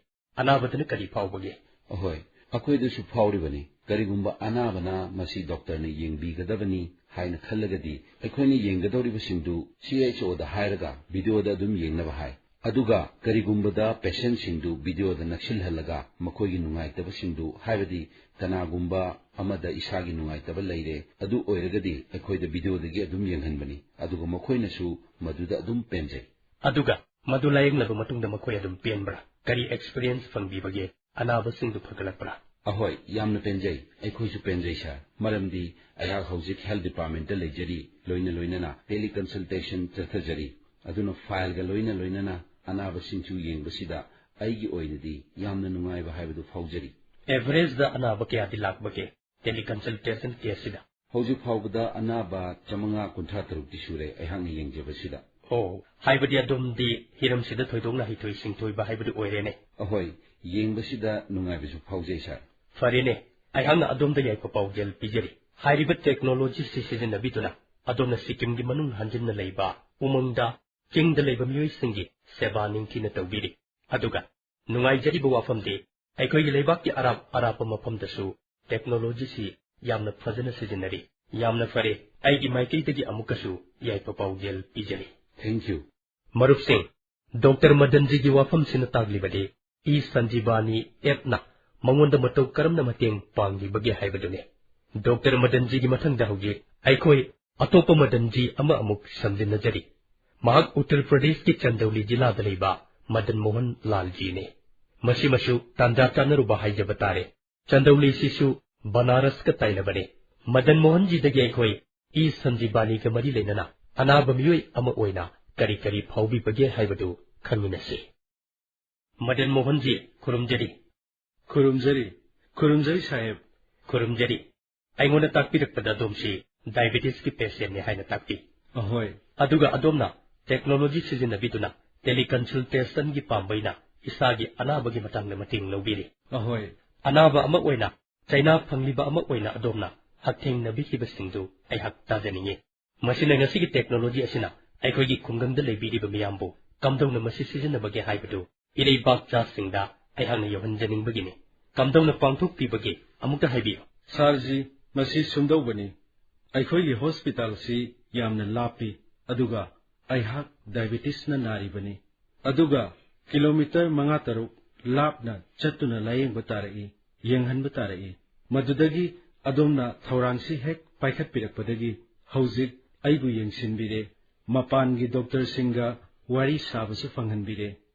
ꯑꯅꯥꯕꯗꯅ ꯀꯔꯤ ꯐꯥꯎꯕꯒꯦ? ꯑꯍꯣꯏ, ꯑꯩꯈꯣꯏꯗꯁꯨ ꯐꯥꯎꯔꯤꯕꯅꯤ꯫ ꯀꯔꯤꯒꯨꯝꯕ ꯑꯅꯥꯕꯅ ꯃꯁꯤ ꯗꯣꯛꯇꯔꯅ ꯌꯦꯡꯕꯤꯒꯗꯕꯅꯤ ꯍꯥꯏꯅ ꯈꯜꯂꯒꯗꯤ, ꯑꯩꯈꯣꯏꯅ ꯌꯦꯡꯒꯗꯧꯔꯤꯕꯁꯤꯡꯗꯨ ꯁꯤ ꯑꯩꯆ ꯑꯣꯗ ꯍꯥꯏꯔꯒ ꯚꯤꯗꯤꯑꯣꯗ ꯑꯗꯨꯝ ꯌꯦꯡꯅꯕ ꯍꯥꯏ꯫ ꯑꯗꯨꯒ ꯀꯔꯤꯒꯨꯝꯕꯗ ꯄꯦꯁꯦꯟꯁꯤꯡꯗꯨ ꯚꯤꯗꯤꯑꯣꯗ ꯅꯛꯁꯤꯜꯍꯜꯂꯒ ꯃꯈꯣꯏꯒꯤ ꯅꯨꯡꯉꯥꯏꯇꯕꯁꯤꯡꯗꯨ, ꯍꯥꯏꯕꯗꯤ ꯀꯅꯥꯒꯨꯝꯕ ꯑꯃꯗ ꯏꯁꯥꯒꯤ ꯅꯨꯡꯉꯥꯏꯇꯕ ꯂꯩꯔꯦ, ꯑꯗꯨ ꯑꯣꯏꯔꯒꯗꯤ ꯑꯩꯈꯣꯏꯗ ꯚꯤꯗꯤꯑꯣꯗꯒꯤ ꯑꯗꯨꯝ ꯌꯦꯡꯍꯟꯕꯅꯤ, ꯑꯗꯨꯒ ꯃꯈꯣꯏꯅꯁꯨ ꯃꯗꯨꯗ ꯑꯗꯨꯝ ꯄꯦꯟꯖꯩ꯫ ꯑꯗꯨꯒ ꯃꯗꯨ ꯂꯥꯌꯦꯡꯂꯕ ꯃꯇꯨꯡꯗ ꯃꯈꯣꯏ ꯑꯗꯨꯝ ꯄꯦꯟꯕ꯭ꯔꯥ? ꯀꯔꯤ ꯑꯦꯛꯁꯄꯤꯔꯤꯌꯦꯟꯁ ꯐꯪꯕꯤꯕꯒꯦ? ꯑꯅꯥꯕꯁꯤꯡꯗꯨ ꯐꯒꯠꯂꯛꯄ꯭ꯔꯥ? ꯑꯍꯣꯏ, ꯌꯥꯝꯅ ꯄꯦꯟꯖꯩ꯫ ꯑꯩꯈꯣꯏꯁꯨ ꯄꯦꯟꯖꯩ, ꯁꯥꯔ꯫ ꯃꯔꯝꯗꯤ ꯑꯩꯍꯥꯛ ꯍꯧꯖꯤꯛ ꯍꯦꯜꯊ ꯗꯤꯄꯥꯔꯠꯃꯦꯟꯇ ꯂꯩꯖꯔꯤ, ꯂꯣꯏꯅ ꯂꯣꯏꯅꯅ ꯇꯦꯂꯤꯀꯟꯁꯜꯇꯦꯁꯟ ꯆꯠꯊꯖꯔꯤ꯫ ꯑꯗꯨꯅ ꯐꯥꯏꯜꯒ ꯂꯣꯏꯅ ꯂꯣꯏꯅꯅ ꯑꯅꯥꯕꯁꯤꯡꯁꯨ ꯌꯦꯡꯕꯁꯤꯗ ꯑꯩꯒꯤ ꯑꯣꯏꯅꯗꯤ ꯌꯥꯝꯅ ꯅꯨꯡꯉꯥꯏꯕ ꯍꯥꯏꯕꯗꯨ ꯐꯥꯎꯖꯔꯤ꯫ ꯑꯦꯚꯔꯦꯖꯗ ꯑꯅꯥꯕ ꯀꯌꯥꯗꯤ ꯂꯥꯛꯄꯒꯦ ꯇꯦꯂꯤꯀꯟꯁꯜꯇꯦꯁꯟ ꯀꯦꯁꯁꯤꯗ? ꯍꯧꯖꯤꯛ ꯐꯥꯎꯕꯗ ꯑꯅꯥꯕ ꯆꯥꯃꯉꯥ ꯀꯨꯟꯊ꯭ꯔꯥ ꯇꯔꯨꯛꯇꯤ ꯁꯨꯔꯦ ꯑꯩꯍꯥꯛꯅ ꯌꯦꯡꯖꯕꯁꯤꯗ꯫ ꯑꯣ, ꯍꯥꯏꯕꯗꯤ ꯑꯗꯣꯝꯗꯤ ꯍꯤꯔꯝꯁꯤꯗ ꯊꯣꯏꯗꯣꯛꯅ ꯍꯩꯊꯣꯏ ꯁꯤꯡꯊꯣꯏꯕ ꯍꯥꯏꯕꯗꯨ ꯑꯣꯏꯔꯦꯅꯦ꯫ ꯑꯍꯣꯏ, ꯌꯦꯡꯕꯁꯤꯗ ꯅꯨꯡꯉꯥꯏꯕꯁꯨ ꯐꯥꯎꯖꯩ, ꯁꯥꯔ꯫ ꯐꯔꯦꯅꯦ, ꯑꯩꯍꯥꯛꯅ ꯑꯗꯣꯝꯗ ꯌꯥꯏꯐ ꯄꯥꯎꯖꯦꯜ ꯄꯤꯖꯔꯤ꯫ ꯍꯥꯏꯔꯤꯕ ꯇꯦꯛꯅꯣꯂꯣꯖꯤꯁꯤ ꯁꯤꯖꯤꯟꯅꯕꯤꯗꯨꯅ ꯑꯗꯣꯝꯅ ꯁꯤꯛꯀꯤꯝꯒꯤ ꯃꯅꯨꯡ ꯍꯟꯖꯤꯟꯅ ꯂꯩꯕ ꯎꯃꯪꯗ ꯆꯤꯡꯗ ꯂꯩꯕ ꯃꯤꯑꯣꯏꯁꯤꯡꯒꯤ ꯁꯦꯕꯥ ꯅꯤꯡꯊꯤꯅ ꯇꯧꯕꯤꯔꯤ꯫ ꯑꯗꯨꯒ ꯅꯨꯡꯉꯥꯏꯖꯔꯤꯕ ꯋꯥꯐꯝꯗꯤ, ꯑꯩꯈꯣꯏꯒꯤ ꯂꯩꯕꯥꯛꯀꯤ ꯑꯔꯥꯞ ꯑꯔꯥꯞꯄ ꯃꯐꯝꯗꯁꯨ ꯇꯦꯛꯅꯣꯂꯣꯖꯤꯁꯤ ꯌꯥꯝꯅ ꯐꯖꯅ ꯁꯤꯖꯤꯟꯅꯔꯤ꯫ ꯌꯥꯝꯅ ꯐꯔꯦ, ꯑꯩꯒꯤ ꯃꯥꯏꯀꯩꯗꯒꯤ ꯑꯃꯨꯛꯀꯁꯨ ꯌꯥꯏꯐ ꯄꯥꯎꯖꯦꯜ ꯄꯤꯖꯔꯤ꯫ Thank you꯫ ꯃꯔꯨꯞꯁꯤꯡ, ꯗꯣꯛꯇꯔ ꯃꯗꯟꯖꯤꯒꯤ ꯋꯥꯐꯝꯁꯤꯅ ꯇꯥꯛꯂꯤꯕꯗꯤ ꯏ ꯁꯟꯖꯤꯕꯥꯅꯤ ꯑꯦꯞꯅ ꯃꯉꯣꯟꯗ ꯃꯇꯧ ꯀꯔꯝꯅ ꯃꯇꯦꯡ ꯄꯥꯡꯂꯤꯕꯒꯦ ꯍꯥꯏꯕꯗꯨꯅꯤ꯫ ꯗꯣꯛꯇꯔ ꯃꯗꯟꯖꯤꯒꯤ ꯃꯊꯪꯗ ꯍꯧꯖꯤꯛ ꯑꯩꯈꯣꯏ ꯑꯇꯣꯞꯄ ꯃꯗꯟꯖꯤ ꯑꯃ ꯑꯃꯨꯛ ꯁꯝꯖꯤꯟꯅꯖꯔꯤ꯫ ꯃꯍꯥꯛ ꯎꯠꯇꯔ ꯄ꯭ꯔꯗꯦꯁꯀꯤ ꯆꯟꯗꯧꯂꯤ ꯖꯤꯂꯥꯗ ꯂꯩꯕ ꯃꯗꯟ ꯃꯣꯍꯟ ꯂꯥꯜꯖꯤꯅꯤ꯫ ꯃꯁꯤꯃꯁꯨ ꯇꯥꯟꯖꯥ ꯆꯥꯅꯔꯨꯕ ꯍꯥꯏꯖꯕ ꯇꯥꯔꯦ꯫ ꯆꯟꯗꯧꯂꯤꯁꯤꯁꯨ ꯕꯅꯥꯔꯁꯀ ꯇꯥꯏꯅꯕꯅꯤ꯫ ꯃꯗꯟ ꯃꯣꯍꯟꯖꯤꯗꯒꯤ ꯑꯩꯈꯣꯏ ꯏ ꯁꯟꯖꯤꯕꯥꯅꯤꯒ ꯃꯔꯤ ꯂꯩꯅꯅ ꯑꯅꯥꯕ ꯃꯤꯑꯣꯏ ꯑꯃ ꯑꯣꯏꯅ ꯀꯔꯤ ꯀꯔꯤ ꯐꯥꯎꯕꯤꯕꯒꯦ ꯍꯥꯏꯕꯗꯨ ꯈꯪꯃꯤꯟꯅꯁꯤ꯫ ꯃꯗꯟ ꯃꯣꯍꯟꯖꯤ, ꯈꯨꯔꯨꯝꯖꯔꯤ꯫ ꯈꯨꯔꯨꯝꯖꯔꯤ꯫ ꯈꯨꯔꯨꯝꯖꯔꯤ, ꯁꯥꯍꯦꯕ꯫ ꯈꯨꯔꯨꯝꯖꯔꯤ꯫ ꯑꯩꯉꯣꯟꯗ ꯇꯥꯛꯄꯤꯔꯛꯄꯗ ꯑꯗꯣꯝꯁꯤ ꯗꯥꯏꯕꯦꯇꯤꯁꯀꯤ ꯄꯦꯁꯦꯟꯅꯤ ꯍꯥꯏꯅ ꯇꯥꯛꯄꯤ꯫ ꯑꯍꯣꯏ꯫ ꯑꯗꯨꯒ ꯑꯗꯣꯝꯅ ꯇꯦꯛꯅꯣꯂꯣꯖꯤ ꯁꯤꯖꯤꯟꯅꯕꯤꯗꯨꯅ ꯇꯦꯂꯤꯀꯟꯁꯜꯇꯦꯁꯟꯒꯤ ꯄꯥꯝꯕꯩꯅ ꯏꯁꯥꯒꯤ ꯑꯅꯥꯕꯒꯤ ꯃꯇꯥꯡꯗ ꯃꯇꯦꯡ ꯂꯧꯕꯤꯔꯤ꯫ ꯑꯍꯣꯏ꯫ ꯑꯅꯥꯕ ꯑꯃ ꯑꯣꯏꯅ, ꯆꯩꯅꯥ ꯐꯪꯂꯤꯕ ꯑꯃ ꯑꯣꯏꯅ ꯑꯗꯣꯝꯅ ꯍꯛꯊꯦꯡꯅꯕꯤꯈꯤꯕꯁꯤꯡꯗꯨ ꯑꯩꯍꯥꯛ ꯇꯥꯖꯅꯤꯡꯏ꯫ ꯃꯁꯤꯅ ꯉꯁꯤꯒꯤ ꯇꯦꯛꯅꯣꯂꯣꯖꯤ ꯑꯁꯤꯅ ꯑꯩꯈꯣꯏꯒꯤ ꯈꯨꯡꯒꯪꯗ ꯂꯩꯕꯤꯔꯤꯕ ꯃꯤꯌꯥꯝꯕꯨ ꯀꯝꯗꯧꯅ ꯃꯁꯤ ꯁꯤꯖꯤꯟꯅꯕꯒꯦ ꯍꯥꯏꯕꯗꯨ ꯏꯔꯩꯕꯥꯛꯆꯥꯁꯤꯡꯗ ꯑꯩꯍꯥꯛꯅ ꯌꯧꯍꯟꯖꯅꯤꯡꯕꯒꯤꯅꯤ꯫ ꯀꯝꯗꯧꯅ ꯄꯥꯡꯊꯣꯛꯄꯤꯕꯒꯦ ꯑꯃꯨꯛꯇ ꯍꯥꯏꯕꯤꯌꯨ꯫ ꯁꯥꯔꯖꯤ, ꯃꯁꯤ ꯁꯨꯝꯗꯧꯕꯅꯤ, ꯑꯩꯈꯣꯏꯒꯤ ꯍꯣꯁꯄꯤꯇꯥꯜꯁꯤ ꯌꯥꯝꯅ ꯂꯥꯞꯄꯤ, ꯑꯗꯨꯒ ꯑꯩꯍꯥꯛ ꯗꯥꯏꯕꯦꯇꯤꯁꯅ ꯅꯥꯔꯤꯕꯅꯤ, ꯑꯗꯨꯒ ꯀꯤꯂꯣꯃꯤꯇꯔ ꯃꯉꯥ ꯇꯔꯨꯛ ꯂꯥꯞꯅ ꯆꯠꯇꯨꯅ ꯂꯥꯌꯦꯡꯕ ꯇꯥꯔꯛꯏ, ꯌꯦꯡꯍꯟꯕ ꯇꯥꯔꯛꯏ꯫ ꯃꯗꯨꯗꯒꯤ ꯑꯗꯣꯝꯅ ꯊꯧꯔꯥꯡꯁꯤ ꯍꯦꯛ ꯄꯥꯏꯈꯠꯄꯤꯔꯛꯄꯗꯒꯤ ꯍꯧꯖꯤꯛ ꯑꯩꯕꯨ ꯌꯦꯡꯁꯤꯟꯕꯤꯔꯦ, ꯃꯄꯥꯟꯒꯤ ꯗꯣꯛꯇꯔꯁꯤꯡꯒ ꯋꯥꯔꯤ ꯁꯥꯕꯁꯨ ꯐꯪꯍꯟꯕꯤꯔꯦ,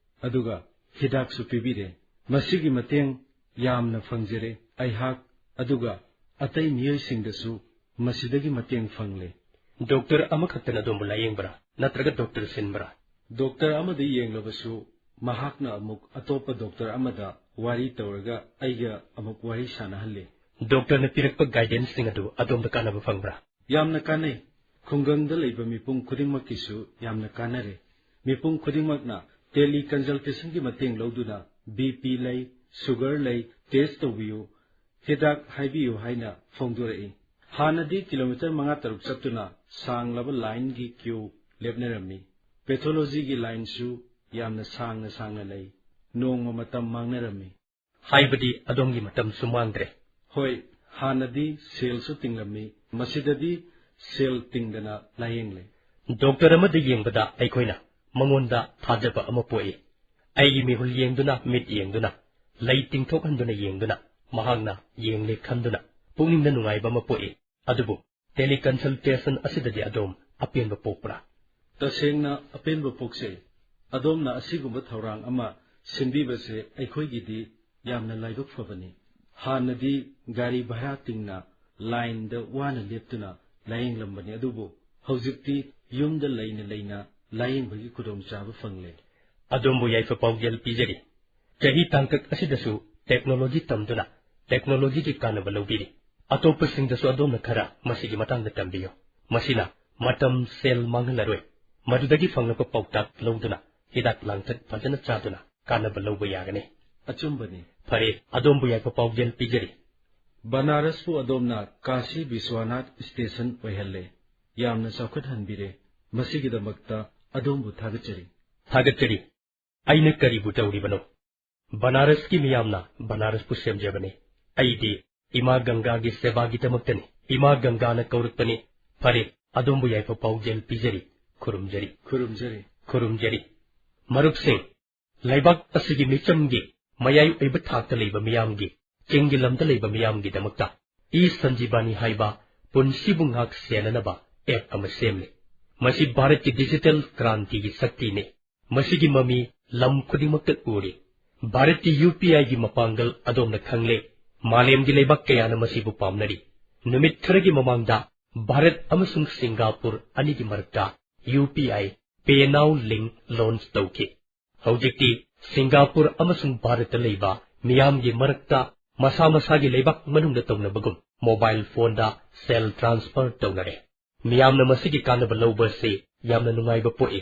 ꯑꯗꯨꯒ ꯍꯤꯗꯥꯛꯁꯨ ꯄꯤꯕꯤꯔꯦ꯫ ꯃꯁꯤꯒꯤ ꯃꯇꯦꯡ ꯌꯥꯝꯅ ꯐꯪꯖꯔꯦ꯫ ꯑꯩꯍꯥꯛ ꯑꯗꯨꯒ ꯑꯇꯩ ꯃꯤꯑꯣꯏꯁꯤꯡꯗꯁꯨ ꯃꯁꯤꯗꯒꯤ ꯃꯇꯦꯡ ꯐꯪꯂꯦ꯫ ꯗꯣꯛꯇꯔ ꯑꯃꯈꯛꯇꯅ ꯑꯗꯣꯝꯕꯨ ꯂꯥꯌꯦꯡꯕ꯭ꯔꯥ, ꯅꯠꯇ꯭ꯔꯒ ꯗꯣꯛꯇꯔ ꯁꯤꯟꯕ꯭ꯔꯥ? ꯗꯣꯛꯇꯔ ꯑꯃꯗ ꯌꯦꯡꯂꯕꯁꯨ, ꯃꯍꯥꯛꯅ ꯑꯃꯨꯛ ꯑꯇꯣꯞꯄ ꯗꯣꯛꯇꯔ ꯑꯃꯗ ꯋꯥꯔꯤ ꯇꯧꯔꯒ ꯑꯩꯒ ꯑꯃꯨꯛ ꯋꯥꯔꯤ ꯁꯥꯟꯅꯍꯜꯂꯤ꯫ ꯗꯣꯛꯇꯔꯅ ꯄꯤꯔꯛꯄ ꯒꯥꯏꯗꯦꯟꯁꯁꯤꯡ ꯑꯗꯨ ꯑꯗꯣꯝꯗ ꯀꯥꯟꯅꯕ ꯐꯪꯕ꯭ꯔꯥ? ꯌꯥꯝꯅ ꯀꯥꯟꯅꯩ꯫ ꯈꯨꯡꯒꯪꯗ ꯂꯩꯕ ꯃꯤꯄꯨꯝ ꯈꯨꯗꯤꯡꯃꯛꯀꯤꯁꯨ ꯌꯥꯝꯅ ꯀꯥꯟꯅꯔꯦ꯫ ꯃꯤꯄꯨꯝ ꯈꯨꯗꯤꯡꯃꯛꯅ ꯇꯦꯂꯤ ꯀꯟꯁꯜꯇꯦꯁꯟꯒꯤ ꯃꯇꯦꯡ ꯂꯧꯗꯨꯅ ꯕꯤ ꯄꯤ ꯂꯩ, ꯁꯨꯒꯔ ꯂꯩ, ꯇꯦꯁ ꯇꯧꯕꯤꯌꯨ, ꯍꯤꯗꯥꯛ ꯍꯥꯏꯕꯤꯌꯨ ꯍꯥꯏꯅ ꯐꯣꯡꯗꯣꯔꯛꯏ꯫ ꯍꯥꯟꯅꯗꯤ ꯀꯤꯂꯣꯃꯤꯇꯔ ꯃꯉꯥ ꯇꯔꯨꯛ ꯆꯠꯇꯨꯅ ꯁꯥꯡꯂꯕ ꯂꯥꯏꯟꯒꯤ ꯀ꯭ꯌꯨ ꯂꯦꯞꯅꯔꯝꯃꯤ꯫ ꯄꯦꯊꯣꯂꯣꯖꯤꯒꯤ ꯂꯥꯏꯟꯁꯨ ꯌꯥꯝꯅ ꯁꯥꯡꯅ ꯁꯥꯡꯅ ꯂꯩ꯫ ꯅꯣꯡꯃ ꯃꯇꯝ ꯃꯥꯡꯅꯔꯝꯃꯤ꯫ ꯍꯥꯏꯕꯗꯤ ꯑꯗꯣꯝꯒꯤ ꯃꯇꯝꯁꯨ ꯃꯥꯡꯗ꯭ꯔꯦ꯫ ꯍꯣꯏ, ꯍꯥꯟꯅꯗꯤ ꯁꯦꯜꯁꯨ ꯇꯤꯡꯂꯝꯃꯤ, ꯃꯁꯤꯗꯗꯤ ꯁꯦꯜ ꯇꯤꯡꯗꯅ ꯂꯥꯌꯦꯡꯂꯦ꯫ ꯗꯣꯛꯇꯔ ꯑꯃꯗ ꯌꯦꯡꯕꯗ ꯑꯩꯈꯣꯏꯅ ꯃꯉꯣꯟꯗ ꯊꯥꯖꯕ ꯑꯃ ꯄꯣꯛꯏ꯫ ꯑꯩꯒꯤ ꯃꯤꯍꯨꯜ ꯌꯦꯡꯗꯨꯅ, ꯃꯤꯠ ꯌꯦꯡꯗꯨꯅ, ꯂꯩ ꯇꯤꯡꯊꯣꯛꯍꯟꯗꯨꯅ ꯌꯦꯡꯗꯨꯅ ꯃꯍꯥꯛꯅ ꯌꯦꯡꯂꯦ ꯈꯟꯗꯨꯅ ꯄꯨꯛꯅꯤꯡꯗ ꯅꯨꯡꯉꯥꯏꯕ ꯑꯃ ꯄꯣꯛꯏ꯫ ꯑꯗꯨꯕꯨ ꯇꯦꯂꯤ ꯀꯟꯁꯜꯇꯦꯁꯟ ꯑꯁꯤꯗꯗꯤ ꯑꯗꯣꯝ ꯑꯄꯦꯟꯕ ꯄꯣꯛꯄ꯭ꯔꯥ? ꯇꯁꯦꯡꯅ ꯑꯄꯦꯟꯕ ꯄꯣꯛꯆꯩ꯫ ꯑꯗꯣꯝꯅ ꯑꯁꯤꯒꯨꯝꯕ ꯊꯧꯔꯥꯡ ꯑꯃ ꯁꯤꯟꯕꯤꯕꯁꯦ ꯑꯩꯈꯣꯏꯒꯤꯗꯤ ꯌꯥꯝꯅ ꯂꯥꯏꯕꯛ ꯐꯕꯅꯤ꯫ ꯍꯥꯟꯅꯗꯤ ꯒꯥꯔꯤ ꯚꯔꯥ ꯇꯤꯡꯅ ꯂꯥꯏꯟꯗ ꯋꯥꯅ ꯂꯦꯞꯇꯨꯅ ꯂꯥꯌꯦꯡꯂꯝꯕꯅꯤ, ꯑꯗꯨꯕꯨ ꯍꯧꯖꯤꯛꯇꯤ ꯌꯨꯝꯗ ꯂꯩꯅ ꯂꯩꯅ ꯂꯥꯌꯦꯡꯕꯒꯤ ꯈꯨꯗꯣꯡꯆꯥꯕ ꯐꯪꯂꯦ꯫ ꯑꯗꯣꯝꯕꯨ ꯌꯥꯏꯐ ꯄꯥꯎꯖꯦꯜ ꯄꯤꯖꯔꯤ꯫ ꯆꯍꯤ ꯇꯥꯡꯀꯛ ꯑꯁꯤꯗꯁꯨ ꯇꯦꯛꯅꯣꯂꯣꯖꯤ ꯇꯝꯗꯨꯅ ꯇꯦꯛꯅꯣꯂꯣꯖꯤꯒꯤ ꯀꯥꯟꯅꯕ ꯂꯧꯕꯤꯔꯤ꯫ ꯑꯇꯣꯞꯄꯁꯤꯡꯗꯁꯨ ꯑꯗꯣꯝꯅ ꯈꯔ ꯃꯁꯤꯒꯤ ꯃꯇꯥꯡꯗ ꯇꯝꯕꯤꯌꯨ꯫ ꯃꯁꯤꯅ ꯃꯇꯝ, ꯁꯦꯜ ꯃꯥꯡꯍꯜꯂꯔꯣꯏ꯫ ꯃꯗꯨꯗꯒꯤ ꯐꯪꯂꯛꯄ ꯄꯥꯎꯇꯥꯛ ꯂꯧꯗꯨꯅ ꯍꯤꯗꯥꯛ ꯂꯥꯡꯊꯛ ꯐꯖꯅ ꯆꯥꯗꯨꯅ ꯀꯥꯟꯅꯕ ꯂꯧꯕ ꯌꯥꯒꯅꯤ꯫ ꯑꯆꯨꯝꯕꯅꯤ꯫ ꯐꯔꯦ, ꯑꯗꯣꯝꯕꯨ ꯌꯥꯏꯐ ꯄꯥꯎꯖꯦꯜ ꯄꯤꯖꯔꯤ꯫ ꯕꯅꯥꯔꯁꯄꯨ ꯑꯗꯣꯝꯅ ꯀꯥꯁꯤ ꯕꯤꯁ꯭ꯋꯥꯅꯥꯊ ꯁ꯭ꯇꯦꯁꯟ ꯑꯣꯏꯍꯜꯂꯦ꯫ ꯌꯥꯝꯅ ꯆꯥꯎꯈꯠꯍꯟꯕꯤꯔꯦ꯫ ꯃꯁꯤꯒꯤꯗꯃꯛꯇ ꯑꯗꯣꯝꯕꯨ ꯊꯥꯒꯠꯆꯔꯤ꯫ ꯊꯥꯒꯠꯆꯔꯤ꯫ ꯑꯩꯅ ꯀꯔꯤꯕꯨ ꯇꯧꯔꯤꯕꯅꯣ? ꯕꯅꯥꯔꯁꯀꯤ ꯃꯤꯌꯥꯝꯅ ꯕꯅꯥꯔꯁꯄꯨ ꯁꯦꯝꯖꯕꯅꯤ꯫ ꯑꯩꯗꯤ ꯏꯃꯥ ꯒꯪꯒꯥꯒꯤ ꯁꯦꯕꯥꯒꯤꯗꯃꯛꯇꯅꯤ꯫ ꯏꯃꯥ ꯒꯪꯒꯥꯅ ꯀꯧꯔꯛꯄꯅꯤ꯫ ꯐꯔꯦ, ꯑꯗꯣꯝꯕꯨ ꯌꯥꯏꯐ ꯄꯥꯎꯖꯦꯜ ꯄꯤꯖꯔꯤ꯫ ꯈꯨꯔꯨꯝꯖꯔꯤ꯫ ꯈꯨꯔꯨꯝꯖꯔꯤ꯫ ꯈꯨꯔꯨꯝꯖꯔꯤ꯫ ꯃꯔꯨꯞꯁꯤꯡ, ꯂꯩꯕꯥꯛ ꯑꯁꯤꯒꯤ ꯃꯤꯆꯝꯒꯤ ꯃꯌꯥꯏ ꯑꯣꯏꯕ ꯊꯥꯛꯇ ꯂꯩꯕ ꯃꯤꯌꯥꯝꯒꯤ, ꯆꯤꯡꯒꯤ ꯂꯝꯗ ꯂꯩꯕ ꯃꯤꯌꯥꯝꯒꯤꯗꯃꯛꯇ ꯏ ꯁꯟꯖꯤꯕꯥꯅꯤ ꯍꯥꯏꯕ ꯄꯨꯟꯁꯤꯕꯨ ꯉꯥꯛ ꯁꯦꯟꯅꯅꯕ ꯑꯦꯞ ꯑꯃ ꯁꯦꯝꯂꯤ꯫ ꯃꯁꯤ ꯚꯥꯔꯠꯀꯤ ꯗꯤꯖꯤꯇꯦꯜ ꯀ꯭ꯔꯥꯟꯇꯤꯒꯤ ꯁꯛꯇꯤꯅꯤ꯫ ꯃꯁꯤꯒꯤ ꯃꯃꯤ ꯂꯝ ꯈꯨꯗꯤꯡꯃꯛꯇ ꯎꯔꯤ꯫ ꯚꯥꯔꯠꯀꯤ ꯌꯨ ꯄꯤ ꯑꯥꯏꯒꯤ ꯃꯄꯥꯡꯒꯜ ꯑꯗꯣꯝꯅ ꯈꯪꯂꯦ꯫ ꯃꯥꯂꯦꯝꯒꯤ ꯂꯩꯕꯥꯛ ꯀꯌꯥꯅ ꯃꯁꯤꯕꯨ ꯄꯥꯝꯅꯔꯤ꯫ ꯅꯨꯃꯤꯠ ꯈꯔꯒꯤ ꯃꯃꯥꯡꯗ ꯚꯥꯔꯠ ꯑꯃꯁꯨꯡ ꯁꯤꯡꯒꯥꯄꯨꯔ ꯑꯅꯤꯒꯤ ꯃꯔꯛꯇ U P I Pay Now Link launch ꯇꯧꯈꯤ꯫ ꯍꯧꯖꯤꯛꯇꯤ ꯁꯤꯡꯒꯥꯄꯨꯔ ꯑꯃꯁꯨꯡ ꯚꯥꯔꯠꯇ ꯂꯩꯕ ꯃꯤꯌꯥꯝꯒꯤ ꯃꯔꯛꯇ ꯃꯁꯥ ꯃꯁꯥꯒꯤ ꯂꯩꯕꯥꯛ ꯃꯅꯨꯡꯗ ꯇꯧꯅꯕꯒꯨꯝ ꯃꯣꯕꯥꯏꯜ ꯐꯣꯟꯗ ꯁꯦꯜ ꯇ꯭ꯔꯥꯟꯁꯐꯔ ꯇꯧꯅꯔꯦ꯫ ꯃꯤꯌꯥꯝꯅ ꯃꯁꯤꯒꯤ ꯀꯥꯟꯅꯕ ꯂꯧꯕ ꯑꯁꯤ ꯌꯥꯝꯅ ꯅꯨꯡꯉꯥꯏꯕ ꯄꯣꯛꯏ꯫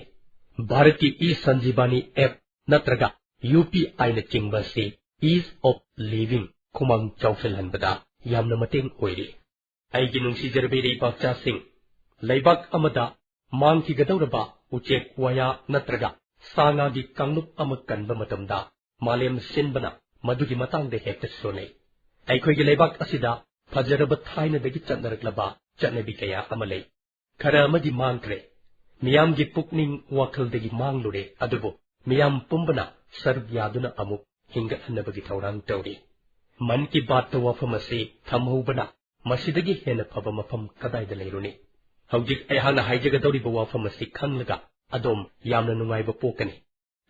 ꯚꯥꯔꯠꯀꯤ ꯏ ꯁꯟꯖꯤꯕꯥꯅꯤ ꯑꯦꯞ ꯅꯠꯇ꯭ꯔꯒ ꯌꯨ ꯄꯤ ꯑꯥꯏꯅꯆꯤꯡꯕ ꯑꯁꯤ ease of living, ꯈꯨꯃꯥꯡ ꯆꯥꯎꯁꯤꯜꯍꯟꯕꯗ ꯌꯥꯝꯅ ꯃꯇꯦꯡ ꯑꯣꯏꯔꯤ꯫ ꯑꯩꯒꯤ ꯅꯨꯡꯁꯤꯖꯔꯕ ꯏꯔꯩꯄꯥꯛꯆꯥꯁꯤꯡ, ꯂꯩꯕꯥꯛ ꯑꯃꯗ ꯃꯥꯡꯈꯤꯒꯗꯧꯔꯕ ꯎꯆꯦꯛ ꯋꯥꯌꯥ ꯅꯠꯇ꯭ꯔꯒ ꯁꯥ ꯉꯥꯒꯤ ꯀꯥꯡꯂꯨꯞ ꯑꯃ ꯀꯟꯕ ꯃꯇꯝꯗ ꯃꯥꯂꯦꯝ ꯁꯤꯟꯕꯅ ꯃꯗꯨꯒꯤ ꯃꯇꯥꯡꯗ ꯍꯦꯛꯇ ꯁꯣꯟꯅꯩ꯫ ꯑꯩꯈꯣꯏꯒꯤ ꯂꯩꯕꯥꯛ ꯑꯁꯤꯗ ꯐꯖꯔꯕ ꯊꯥꯏꯅꯗꯒꯤ ꯆꯠꯅꯔꯛꯂꯕ ꯆꯠꯅꯕꯤ ꯀꯌꯥ ꯑꯃ ꯂꯩ꯫ ꯈꯔ ꯑꯃꯗꯤ ꯃꯥꯡꯈ꯭ꯔꯦ꯫ ꯃꯤꯌꯥꯝꯒꯤ ꯄꯨꯛꯅꯤꯡ ꯋꯥꯈꯜꯗꯒꯤ ꯃꯥꯡꯂꯨꯔꯦ, ꯑꯗꯨꯕꯨ ꯃꯤꯌꯥꯝ ꯄꯨꯝꯕꯅ ꯁꯔꯨꯛ ꯌꯥꯗꯨꯅ ꯑꯃꯨꯛ ꯍꯤꯡꯒꯠꯍꯟꯅꯕꯒꯤ ꯊꯧꯔꯥꯡ ꯇꯧꯔꯤ꯫ ꯃꯟ ꯀꯤ ꯕꯥꯠꯇ ꯋꯥꯐꯝ ꯑꯁꯤ ꯊꯝꯍꯧꯕꯅ ꯃꯁꯤꯗꯒꯤ ꯍꯦꯟꯅ ꯐꯕ ꯃꯐꯝ ꯀꯗꯥꯏꯗ ꯂꯩꯔꯨꯅꯤ? ꯍꯧꯖꯤꯛ ꯑꯩꯍꯥꯛꯅ ꯍꯥꯏꯖꯒꯗꯧꯔꯤꯕ ꯋꯥꯐꯝ ꯑꯁꯤ ꯈꯪꯂꯒ ꯑꯗꯣꯝ ꯌꯥꯝꯅ ꯅꯨꯡꯉꯥꯏꯕ ꯄꯣꯛꯀꯅꯤ꯫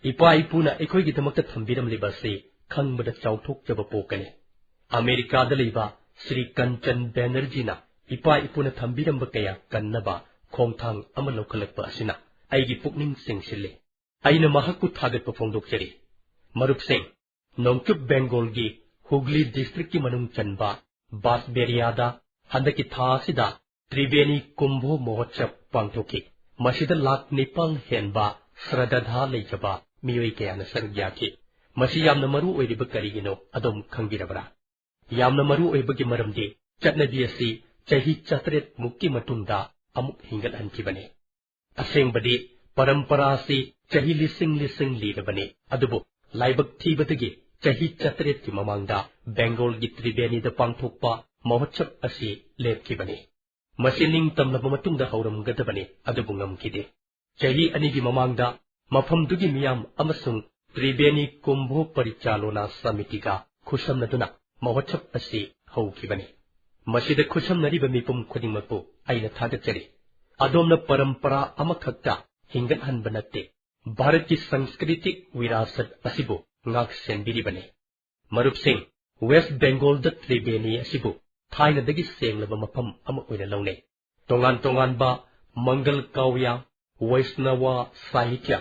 ꯏꯄꯥ ꯏꯄꯨꯅ ꯑꯩꯈꯣꯏꯒꯤꯗꯃꯛꯇ ꯊꯝꯕꯤꯔꯝꯂꯤꯕ ꯑꯁꯤ ꯈꯪꯕꯗ ꯆꯥꯎꯊꯣꯛꯆꯕ ꯄꯣꯛꯀꯅꯤ꯫ ꯑꯃꯦꯔꯤꯀꯥꯗ ꯂꯩꯕ ꯁ꯭ꯔꯤ ꯀꯟꯆꯟ ꯕꯦꯅꯔꯖꯤꯅ ꯏꯄꯥ ꯏꯄꯨꯅ ꯊꯝꯕꯤꯔꯝꯕ ꯀꯌꯥ ꯀꯟꯅꯕ ꯈꯣꯡꯊꯥꯡ ꯑꯃ ꯂꯧꯈꯠꯂꯛꯄ ꯑꯁꯤꯅ ꯑꯩꯒꯤ ꯄꯨꯛꯅꯤꯡ ꯆꯤꯡꯁꯤꯜꯂꯤ꯫ ꯑꯩꯅ ꯃꯍꯥꯛꯄꯨ ꯊꯥꯒꯠꯄ ꯐꯣꯡꯗꯣꯛꯆꯔꯤ꯫ ꯃꯔꯨꯞꯁꯤꯡ, ꯅꯣꯡꯆꯨꯞ ꯕꯦꯡꯒꯣꯜꯒꯤ ꯍꯨꯒ꯭ꯂꯤ ꯗꯤꯁꯇ꯭ꯔꯤꯛꯀꯤ ꯃꯅꯨꯡ ꯆꯟꯕ ꯕꯥꯁꯕꯦꯔꯤꯌꯥꯗ ꯍꯟꯗꯛꯀꯤ ꯊꯥ ꯑꯁꯤꯗ ꯇ꯭ꯔꯤꯕꯦꯅꯤ ꯀꯨꯝꯚꯣ ꯃꯍꯣꯠꯁꯕ ꯄꯥꯡꯊꯣꯛꯈꯤ꯫ ꯃꯁꯤꯗ ꯂꯥꯈ ꯅꯤꯄꯥꯟ ꯍꯦꯟꯕ ꯁ꯭ꯔꯗꯙꯥ ꯂꯩꯖꯕ ꯃꯤꯑꯣꯏ ꯀꯌꯥꯅ ꯁꯔꯨꯛ ꯌꯥꯈꯤ꯫ ꯃꯁꯤ ꯌꯥꯝꯅ ꯃꯔꯨ ꯑꯣꯏꯔꯤꯕ ꯀꯔꯤꯒꯤꯅꯣ, ꯑꯗꯣꯝ ꯈꯪꯕꯤꯔꯕ꯭ꯔꯥ? ꯌꯥꯝꯅ ꯃꯔꯨ ꯑꯣꯏꯕꯒꯤ ꯃꯔꯝꯗꯤ ꯆꯠꯅꯕꯤ ꯑꯁꯤ ꯆꯍꯤ ꯆꯥꯇꯔꯦꯠ ꯃꯨꯛꯀꯤ ꯃꯇꯨꯡꯗ ꯑꯃꯨꯛ ꯍꯤꯡꯒꯠꯍꯟꯈꯤꯕꯅꯤ꯫ ꯑꯁꯦꯡꯕꯗꯤ ꯄꯔꯝꯄꯔꯥ ꯑꯁꯤ ꯆꯍꯤ ꯂꯤꯁꯤꯡ ꯂꯤꯁꯤꯡ ꯂꯤꯔꯕꯅꯤ, ꯑꯗꯨꯕꯨ ꯂꯥꯏꯕꯛ ꯊꯤꯕꯗꯒꯤ ꯆꯍꯤ ꯆꯥꯇꯔꯦꯠꯀꯤ ꯃꯃꯥꯡꯗ ꯕꯦꯡꯒꯣꯜꯒꯤ ꯇ꯭ꯔꯤꯕꯦꯅꯤꯗ ꯄꯥꯡꯊꯣꯛꯄ ꯃꯍꯣꯠꯁꯕ ꯑꯁꯤ ꯂꯦꯞꯈꯤꯕꯅꯤ꯫ ꯃꯁꯤ ꯅꯤꯡꯇꯝꯂꯕ ꯃꯇꯨꯡꯗ ꯍꯧꯔꯝꯒꯗꯕꯅꯤ, ꯑꯗꯨꯕꯨ ꯉꯝꯈꯤꯗꯦ꯫ ꯆꯍꯤ ꯑꯅꯤꯒꯤ ꯃꯃꯥꯡꯗ ꯃꯐꯝꯗꯨꯒꯤ ꯃꯤꯌꯥꯝ ꯑꯃꯁꯨꯡ ꯇ꯭ꯔꯤꯕꯦꯅꯤ ꯀꯨꯝꯚꯣ ꯄꯔꯤꯆꯥꯂꯣꯅꯥ ꯁꯃꯤꯇꯤꯒ ꯈꯨꯠꯁꯝꯅꯗꯨꯅ ꯃꯍꯣꯠꯁꯕ ꯑꯁꯤ ꯍꯧꯈꯤꯕꯅꯤ꯫ ꯃꯁꯤꯗ ꯈꯨꯠꯁꯝꯅꯔꯤꯕ ꯃꯤꯄꯨꯝ ꯈꯨꯗꯤꯡꯃꯛꯄꯨ ꯑꯩꯅ ꯊꯥꯒꯠꯆꯔꯤ꯫ ꯑꯗꯣꯝꯅ ꯄꯔꯝꯄꯔꯥ ꯑꯃꯈꯛꯇ ꯍꯤꯡꯒꯠꯍꯟꯕ ꯅꯠꯇꯦ, ꯚꯥꯔꯠꯀꯤ ꯁꯪꯁꯀ꯭ꯔꯤꯇꯤꯛ ꯋꯤꯔꯥꯁꯠ ꯑꯁꯤꯕꯨ ꯉꯥꯛ ꯁꯦꯟꯕꯤꯔꯤꯕꯅꯤ꯫ ꯃꯔꯨꯞꯁꯤꯡ, ꯋꯦꯁ꯭ꯠ ꯕꯦꯡꯒꯣꯜꯗ ꯇ꯭ꯔꯤꯕꯦꯅꯤ ꯑꯁꯤꯕꯨ ꯊꯥꯏꯅꯗꯒꯤ ꯁꯦꯡꯂꯕ ꯃꯐꯝ ꯑꯃ ꯑꯣꯏꯅ ꯂꯧꯅꯩ꯫ ꯇꯣꯉꯥꯟ ꯇꯣꯉꯥꯟꯕ ꯃꯪꯒꯜ ꯀꯥꯎꯌꯥ, ꯋꯩꯁ꯭ꯅꯋ ꯁꯥꯍꯤꯇ꯭ꯌ,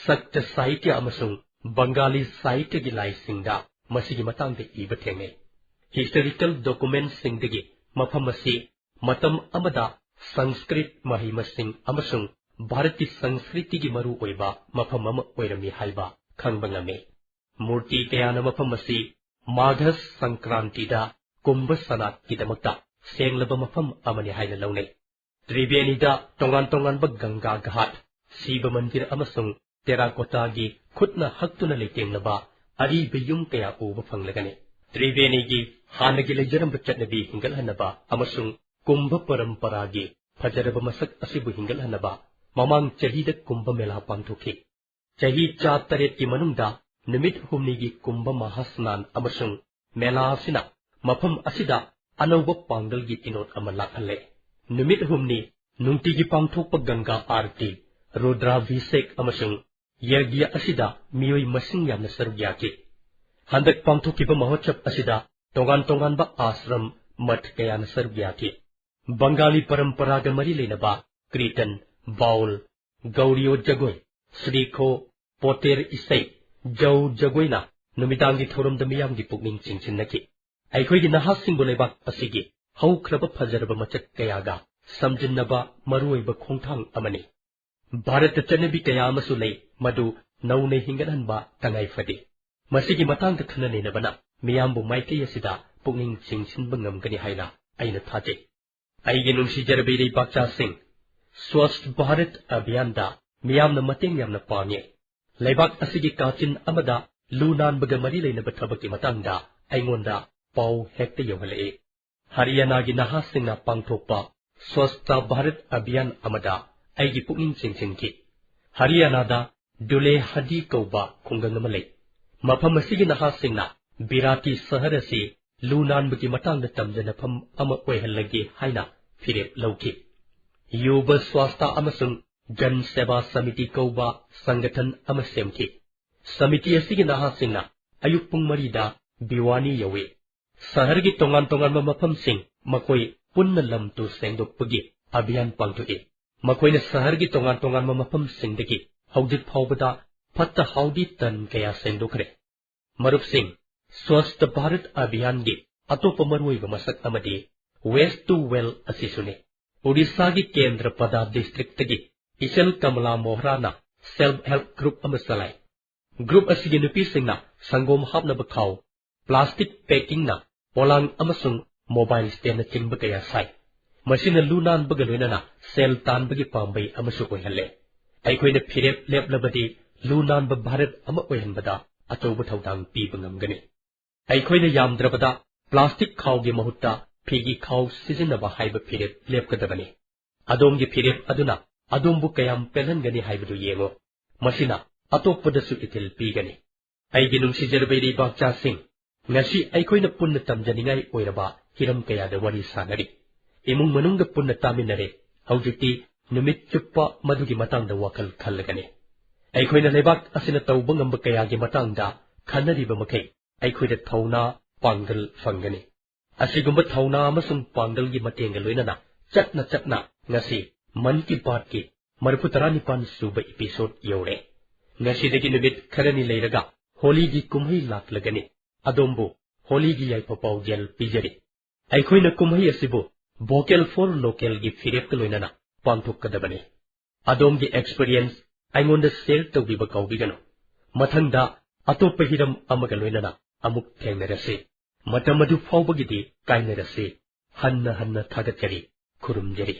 ꯁꯠꯌ ꯁꯥꯍꯤꯇ꯭ꯌ ꯑꯃꯁꯨꯡ ꯕꯪꯒꯥꯂꯤ ꯁꯥꯍꯤꯇ꯭ꯌꯒꯤ ꯂꯥꯏꯁꯤꯡꯗ ꯃꯁꯤꯒꯤ ꯃꯇꯥꯡꯗ ꯏꯕ ꯊꯦꯡꯅꯩ꯫ ꯍꯤꯁꯇꯣꯔꯤꯀꯦꯜ ꯗꯣꯀꯨꯃꯦꯟꯠꯁꯤꯡꯗꯒꯤ ꯃꯐꯝ ꯑꯁꯤ ꯃꯇꯝ ꯑꯃꯗ ꯁꯪꯁꯀ꯭ꯔꯤꯠ ꯃꯍꯩ ꯃꯁꯤꯡ ꯑꯃꯁꯨꯡ ꯚꯥꯔꯠꯀꯤ ꯁꯪꯁꯀ꯭ꯔꯤꯇꯤꯒꯤ ꯃꯔꯨ ꯑꯣꯏꯕ ꯃꯐꯝ ꯑꯃ ꯑꯣꯏꯔꯝꯃꯤ ꯍꯥꯏꯕ ꯈꯪꯕ ꯉꯝꯃꯤ꯫ ꯃꯨꯔꯇꯤ ꯀꯌꯥꯅ ꯃꯐꯝ ꯑꯁꯤ ꯃꯥꯘ ꯁꯪꯀ꯭ꯔꯥꯟꯇꯤꯗ ꯀꯨꯝꯚ ꯁꯅꯥꯠꯀꯤꯗꯃꯛꯇ ꯁꯦꯡꯂꯕ ꯃꯐꯝ ꯑꯃꯅꯤ ꯍꯥꯏꯅ ꯂꯧꯅꯩ꯫ ꯇ꯭ꯔꯤꯕꯦꯅꯤꯗ ꯇꯣꯉꯥꯟ ꯇꯣꯉꯥꯟꯕ ꯒꯪꯒꯥ ꯘꯥꯠ, ꯁꯤꯕ ꯃꯟꯗꯤꯔ ꯑꯃꯁꯨꯡ ꯇꯦꯔꯥꯀꯣꯇꯥꯒꯤ ꯈꯨꯠꯅ ꯍꯛꯇꯨꯅ ꯂꯩꯇꯦꯡꯂꯕ ꯑꯔꯤꯕ ꯌꯨꯝ ꯀꯌꯥ ꯎꯕ ꯐꯪꯂꯒꯅꯤ꯫ ꯇ꯭ꯔꯤꯕꯦꯅꯤꯒꯤ ꯍꯥꯟꯅꯒꯤ ꯂꯩꯖꯔꯝꯕ ꯆꯠꯅꯕꯤ ꯍꯤꯡꯒꯠꯍꯟꯅꯕ ꯑꯃꯁꯨꯡ ꯀꯨꯝꯚ ꯄꯔꯝꯄꯔꯥꯒꯤ ꯐꯖꯔꯕ ꯃꯁꯛ ꯑꯁꯤꯕꯨ ꯍꯤꯡꯒꯠꯍꯟꯅꯕ ꯃꯃꯥꯡ ꯆꯍꯤꯗ ꯀꯨꯝꯚ ꯃꯦꯂꯥ ꯄꯥꯡꯊꯣꯛꯈꯤ꯫ ꯆꯍꯤ ꯆꯥ ꯇꯔꯦꯠꯀꯤ ꯃꯅꯨꯡꯗ ꯅꯨꯃꯤꯠ ꯍꯨꯝꯅꯤꯒꯤ ꯀꯨꯝꯚ ꯃꯍꯥꯁ꯭ꯅꯥꯟ ꯑꯃꯁꯨꯡ ꯃꯦꯂꯥ ꯑꯁꯤꯅ ꯃꯐꯝ ꯑꯁꯤꯗ ꯑꯅꯧꯕ ꯄꯥꯡꯒꯜꯒꯤ ꯏꯅꯣꯠ ꯑꯃ ꯂꯥꯛꯍꯜꯂꯦ꯫ ꯅꯨꯃꯤꯠ ꯍꯨꯝꯅꯤ ꯅꯨꯡꯇꯤꯒꯤ ꯄꯥꯡꯊꯣꯛꯄ ꯒꯪꯒꯥ ꯑꯥꯔꯇꯤ, ꯔꯨꯗ꯭ꯔꯥꯚꯤꯁꯦꯛ ꯑꯃꯁꯨꯡ ꯌꯒ꯭ꯌ ꯑꯁꯤꯗ ꯃꯤꯑꯣꯏ ꯃꯁꯤꯡ ꯌꯥꯝꯅ ꯁꯔꯨꯛ ꯌꯥꯈꯤ꯫ ꯍꯟꯗꯛ ꯄꯥꯡꯊꯣꯛꯈꯤꯕ ꯃꯍꯣꯠꯁꯕ ꯑꯁꯤꯗ ꯇꯣꯉꯥꯟ ꯇꯣꯉꯥꯟꯕ ꯑꯥꯁ꯭ꯔꯝ, ꯃꯊ ꯀꯌꯥꯅ ꯁꯔꯨꯛ ꯌꯥꯈꯤ꯫ ꯕꯪꯒꯥꯂꯤ ꯄꯔꯝꯄꯔꯥꯒ ꯃꯔꯤ ꯂꯩꯅꯕ ꯀ꯭ꯔꯤꯇꯟ, ꯕꯥꯎꯜ, ꯒꯧꯔꯤꯌꯣ ꯖꯒꯣꯏ, ꯁ꯭ꯔꯤꯈꯣ, ꯄꯣꯇꯦꯔ ꯏꯁꯩ, ꯖꯧ ꯖꯒꯣꯏꯅ ꯅꯨꯃꯤꯗꯥꯡꯒꯤ ꯊꯧꯔꯝꯗ ꯃꯤꯌꯥꯝꯒꯤ ꯄꯨꯛꯅꯤꯡ ꯆꯤꯡꯁꯤꯟꯅꯈꯤ꯫ ꯑꯩꯈꯣꯏꯒꯤ ꯅꯍꯥꯁꯤꯡꯕꯨ ꯂꯩꯕꯥꯛ ꯑꯁꯤꯒꯤ ꯍꯧꯈ꯭ꯔꯕ ꯐꯖꯔꯕ ꯃꯆꯛ ꯀꯌꯥꯒ ꯁꯝꯖꯤꯟꯅꯕ ꯃꯔꯨꯑꯣꯏꯕ ꯈꯣꯡꯊꯥꯡ ꯑꯃꯅꯤ꯫ ꯚꯥꯔꯠꯇ ꯆꯠꯅꯕꯤ ꯀꯌꯥ ꯑꯃꯁꯨ ꯂꯩ, ꯃꯗꯨ ꯅꯧꯅ ꯍꯤꯡꯒꯠꯍꯟꯕ ꯇꯉꯥꯏ ꯐꯗꯦ꯫ ꯃꯁꯤꯒꯤ ꯃꯇꯥꯡꯗ ꯈꯟꯅ ꯅꯩꯅꯕꯅ ꯃꯤꯌꯥꯝꯕꯨ ꯃꯥꯏꯀꯩ ꯑꯁꯤꯗ ꯄꯨꯛꯅꯤꯡ ꯆꯤꯡꯁꯤꯟꯕ ꯉꯝꯒꯅꯤ ꯍꯥꯏꯅ ꯑꯩꯅ ꯊꯥꯖꯩ꯫ ꯑꯩꯒꯤ ꯅꯨꯡꯁꯤꯖꯔꯕ ꯏꯔꯩꯕꯥꯛꯆꯥꯁꯤꯡ, ꯁ꯭ꯋꯥꯁꯊ ꯚꯥꯔꯠ ꯑꯚꯤꯌꯥꯟꯗ ꯃꯤꯌꯥꯝꯅ ꯃꯇꯦꯡ ꯌꯥꯝꯅ ꯄꯥꯡꯉꯤ꯫ ꯂꯩꯕꯥꯛ ꯑꯁꯤꯒꯤ ꯀꯥꯆꯤꯟ ꯑꯃꯗ ꯂꯨ ꯅꯥꯟꯕꯒ ꯃꯔꯤ ꯂꯩꯅꯕ ꯊꯕꯛꯀꯤ ꯃꯇꯥꯡꯗ ꯑꯩꯉꯣꯟꯗ ꯄꯥꯎ ꯍꯦꯛꯇ ꯌꯧꯍꯜꯂꯛꯏ꯫ ꯍꯔꯤꯌꯥꯅꯥꯒꯤ ꯅꯍꯥꯁꯤꯡꯅ ꯄꯥꯡꯊꯣꯛꯄ ꯁ꯭ꯋꯁꯊ ꯚꯥꯔꯠ ꯑꯚꯤꯌꯥꯟ ꯑꯃꯗ ꯑꯩꯒꯤ ꯄꯨꯛꯅꯤꯡ ꯆꯤꯡꯁꯤꯟꯈꯤ꯫ ꯍꯔꯤꯌꯥꯅꯥꯗ ꯗꯨꯂꯦ ꯍꯗꯤ ꯀꯧꯕ ꯈꯨꯡꯒꯪ ꯑꯃ ꯂꯩ꯫ ꯃꯐꯝ ꯑꯁꯤꯒꯤ ꯅꯍꯥꯁꯤꯡꯅ ꯕꯤꯔꯥꯇꯤ ꯁꯍꯔ ꯑꯁꯤ ꯂꯨ ꯅꯥꯟꯕꯒꯤ ꯃꯇꯥꯡꯗ ꯇꯝꯖꯅꯐꯝ ꯑꯃ ꯑꯣꯏꯍꯜꯂꯒꯦ ꯍꯥꯏꯅ ꯐꯤꯔꯦꯞ ꯂꯧꯈꯤ꯫ ꯌꯨꯕ ꯁ꯭ꯋꯥꯁꯊ ꯑꯃꯁꯨꯡ ꯖꯟ ꯁꯦꯕꯥ ꯁꯃꯤꯇꯤ ꯀꯧꯕ ꯁꯪꯒꯊꯟ ꯑꯃ ꯁꯦꯝꯈꯤ꯫ ꯁꯃꯤꯇꯤ ꯑꯁꯤꯒꯤ ꯅꯍꯥꯁꯤꯡꯅ ꯑꯌꯨꯛ ꯄꯨꯡ ꯃꯔꯤꯗ ꯚꯤꯋꯥꯅꯤ ꯌꯧꯏ꯫ ꯁꯍꯔꯒꯤ ꯇꯣꯉꯥꯟ ꯇꯣꯉꯥꯟꯕ ꯃꯐꯝꯁꯤꯡ ꯃꯈꯣꯏ ꯄꯨꯟꯅ ꯂꯝ ꯇꯨ ꯁꯦꯡꯗꯣꯛꯄꯒꯤ ꯑꯚꯤꯌꯥꯟ ꯄꯥꯡꯊꯣꯛꯏ꯫ ꯃꯈꯣꯏꯅ ꯁꯍꯔꯒꯤ ꯇꯣꯉꯥꯟ ꯇꯣꯉꯥꯟꯕ ꯃꯐꯝꯁꯤꯡꯗꯒꯤ ꯍꯧꯖꯤꯛ ꯐꯥꯎꯕꯗ ꯐꯠꯇ ꯍꯥꯎꯗꯤ ꯇꯟ ꯀꯌꯥ ꯁꯦꯡꯗꯣꯛꯈ꯭ꯔꯦ꯫ ꯃꯔꯨꯞꯁꯤꯡ, ꯁ꯭ꯋꯁꯊ ꯚꯥꯔꯠ ꯑꯚꯤꯌꯥꯟꯒꯤ ꯑꯇꯣꯞꯄ ꯃꯔꯨꯑꯣꯏꯕ ꯃꯁꯛ ꯑꯃꯗꯤ Waste to Wealth ꯑꯁꯤꯁꯨꯅꯤ꯫ ꯑꯣꯗꯤꯁꯥꯒꯤ ꯀꯦꯟꯗ꯭ꯔ ꯄꯗꯥ ꯗꯤꯁꯇ꯭ꯔꯤꯛꯇꯒꯤ ꯏꯆꯜ ꯀꯃꯂꯥ ꯃꯣꯍꯔꯥꯅ self help group ꯑꯃ ꯆꯂꯥꯏ꯫ Group ꯑꯁꯤꯒꯤ ꯅꯨꯄꯤꯁꯤꯡꯅ ꯁꯪꯒꯣꯝ ꯍꯥꯞꯅꯕ ꯈꯥꯎ, plastic packingꯅ ꯄꯣꯂꯥꯡ ꯑꯃꯁꯨꯡ mobile standꯅꯆꯤꯡꯕ ꯀꯌꯥ ꯁꯥꯏ꯫ ꯃꯁꯤꯅ ꯂꯨ ꯅꯥꯟꯕꯒ ꯂꯣꯏꯅꯅ ꯁꯦꯜ ꯇꯥꯟꯕꯒꯤ ꯄꯥꯝꯕꯩ ꯑꯃꯁꯨ ꯑꯣꯏꯍꯜꯂꯦ꯫ ꯑꯩꯈꯣꯏꯅ ꯐꯤꯔꯦꯞ ꯂꯦꯞꯂꯕꯗꯤ ꯂꯨ ꯅꯥꯟꯕ ꯚꯥꯔꯠ ꯑꯃ ꯑꯣꯏꯍꯟꯕꯗ ꯑꯆꯧꯕ ꯊꯧꯗꯥꯡ ꯄꯤꯕ ꯉꯝꯒꯅꯤ꯫ ꯑꯩꯈꯣꯏꯅ ꯌꯥꯝꯗ꯭ꯔꯕꯗ plastic ꯈꯥꯎꯒꯤ ꯃꯍꯨꯠꯇ ꯐꯤꯒꯤ ꯈꯥꯎ ꯁꯤꯖꯤꯟꯅꯕ ꯍꯥꯏꯕ ꯐꯤꯔꯦꯞ ꯂꯦꯞꯀꯗꯕꯅꯤ꯫ ꯑꯗꯣꯝꯒꯤ ꯐꯤꯔꯦꯞ ꯑꯗꯨꯅ ꯑꯗꯣꯝꯕꯨ ꯀꯌꯥꯝ ꯄꯦꯜꯍꯟꯒꯅꯤ ꯍꯥꯏꯕꯗꯨ ꯌꯦꯡꯉꯨ꯫ ꯃꯁꯤꯅ ꯑꯇꯣꯞꯄꯗꯁꯨ ꯏꯊꯤꯜ ꯄꯤꯒꯅꯤ꯫ ꯑꯩꯒꯤ ꯅꯨꯡꯁꯤꯖꯔꯕ ꯏꯔꯩꯕꯥꯛꯆꯥꯁꯤꯡ, ꯉꯁꯤ ꯑꯩꯈꯣꯏꯅ ꯄꯨꯟꯅ ꯇꯝꯖꯅꯤꯡꯉꯥꯏ ꯑꯣꯏꯔꯕ ꯍꯤꯔꯝ ꯀꯌꯥꯗ ꯋꯥꯔꯤ ꯁꯥꯅꯔꯤ꯫ ꯏꯃꯨꯡ ꯃꯅꯨꯡꯒ ꯄꯨꯟꯅ ꯇꯥꯃꯤꯟꯅꯔꯦ꯫ ꯍꯧꯖꯤꯛꯇꯤ ꯅꯨꯃꯤꯠ ꯆꯨꯞꯄ ꯃꯗꯨꯒꯤ ꯃꯇꯥꯡꯗ ꯋꯥꯈꯜ ꯈꯜꯂꯒꯅꯤ꯫ ꯑꯩꯈꯣꯏꯅ ꯂꯩꯕꯥꯛ ꯑꯁꯤꯅ ꯇꯧꯕ ꯉꯝꯕ ꯀꯌꯥꯒꯤ ꯃꯇꯥꯡꯗ ꯈꯟꯅꯔꯤꯕ ꯃꯈꯩ ꯑꯩꯈꯣꯏꯗ ꯊꯧꯅꯥ, ꯄꯥꯡꯒꯜ ꯐꯪꯒꯅꯤ꯫ ꯑꯁꯤꯒꯨꯝꯕ ꯊꯧꯅꯥ ꯑꯃꯁꯨꯡ ꯄꯥꯡꯒꯜꯒꯤ ꯃꯇꯦꯡꯒ ꯂꯣꯏꯅꯅ ꯆꯠꯅ ꯆꯠꯅ ꯉꯁꯤ ꯃꯟ ꯀꯤ ꯕꯥꯠꯀꯤ ꯃꯔꯤꯐꯨ ꯇꯔꯥꯅꯤꯄꯥꯟ ꯁꯨꯕ episode ꯌꯧꯔꯦ꯫ ꯉꯁꯤꯗꯒꯤ ꯅꯨꯃꯤꯠ ꯈꯔꯅꯤ ꯂꯩꯔꯒ ꯍꯣꯂꯤꯒꯤ ꯀꯨꯝꯍꯩ ꯂꯥꯛꯂꯒꯅꯤ꯫ ꯑꯗꯣꯝꯕꯨ ꯍꯣꯂꯤꯒꯤ ꯌꯥꯏꯐ ꯄꯥꯎꯖꯦꯜ ꯄꯤꯖꯔꯤ꯫ ꯑꯩꯈꯣꯏꯅ ꯀꯨꯝꯍꯩ ꯑꯁꯤꯕꯨ Vocal for Localꯒꯤ ꯐꯤꯔꯦꯞꯀ ꯂꯣꯏꯅꯅ ꯄꯥꯡꯊꯣꯛꯀꯗꯕꯅꯤ꯫ ꯑꯗꯣꯝꯒꯤ experience ꯑꯩꯉꯣꯟꯗ share ꯇꯧꯕꯤꯕ ꯀꯥꯎꯕꯤꯒꯅꯨ꯫ ꯃꯊꯪꯗ ꯑꯇꯣꯞꯄ ꯍꯤꯔꯝ ꯑꯃꯒ ꯂꯣꯏꯅꯅ ꯑꯃꯨꯛ ꯊꯦꯡꯅꯔꯁꯤ꯫ ꯃꯇꯝ ꯑꯗꯨ ꯐꯥꯎꯕꯒꯤꯗꯤ ꯀꯥꯏꯅꯔꯁꯤ꯫ ꯍꯟꯅ ꯍꯟꯅ ꯊꯥꯒꯠꯆꯔꯤ, ꯈꯨꯔꯨꯝꯖꯔꯤ꯫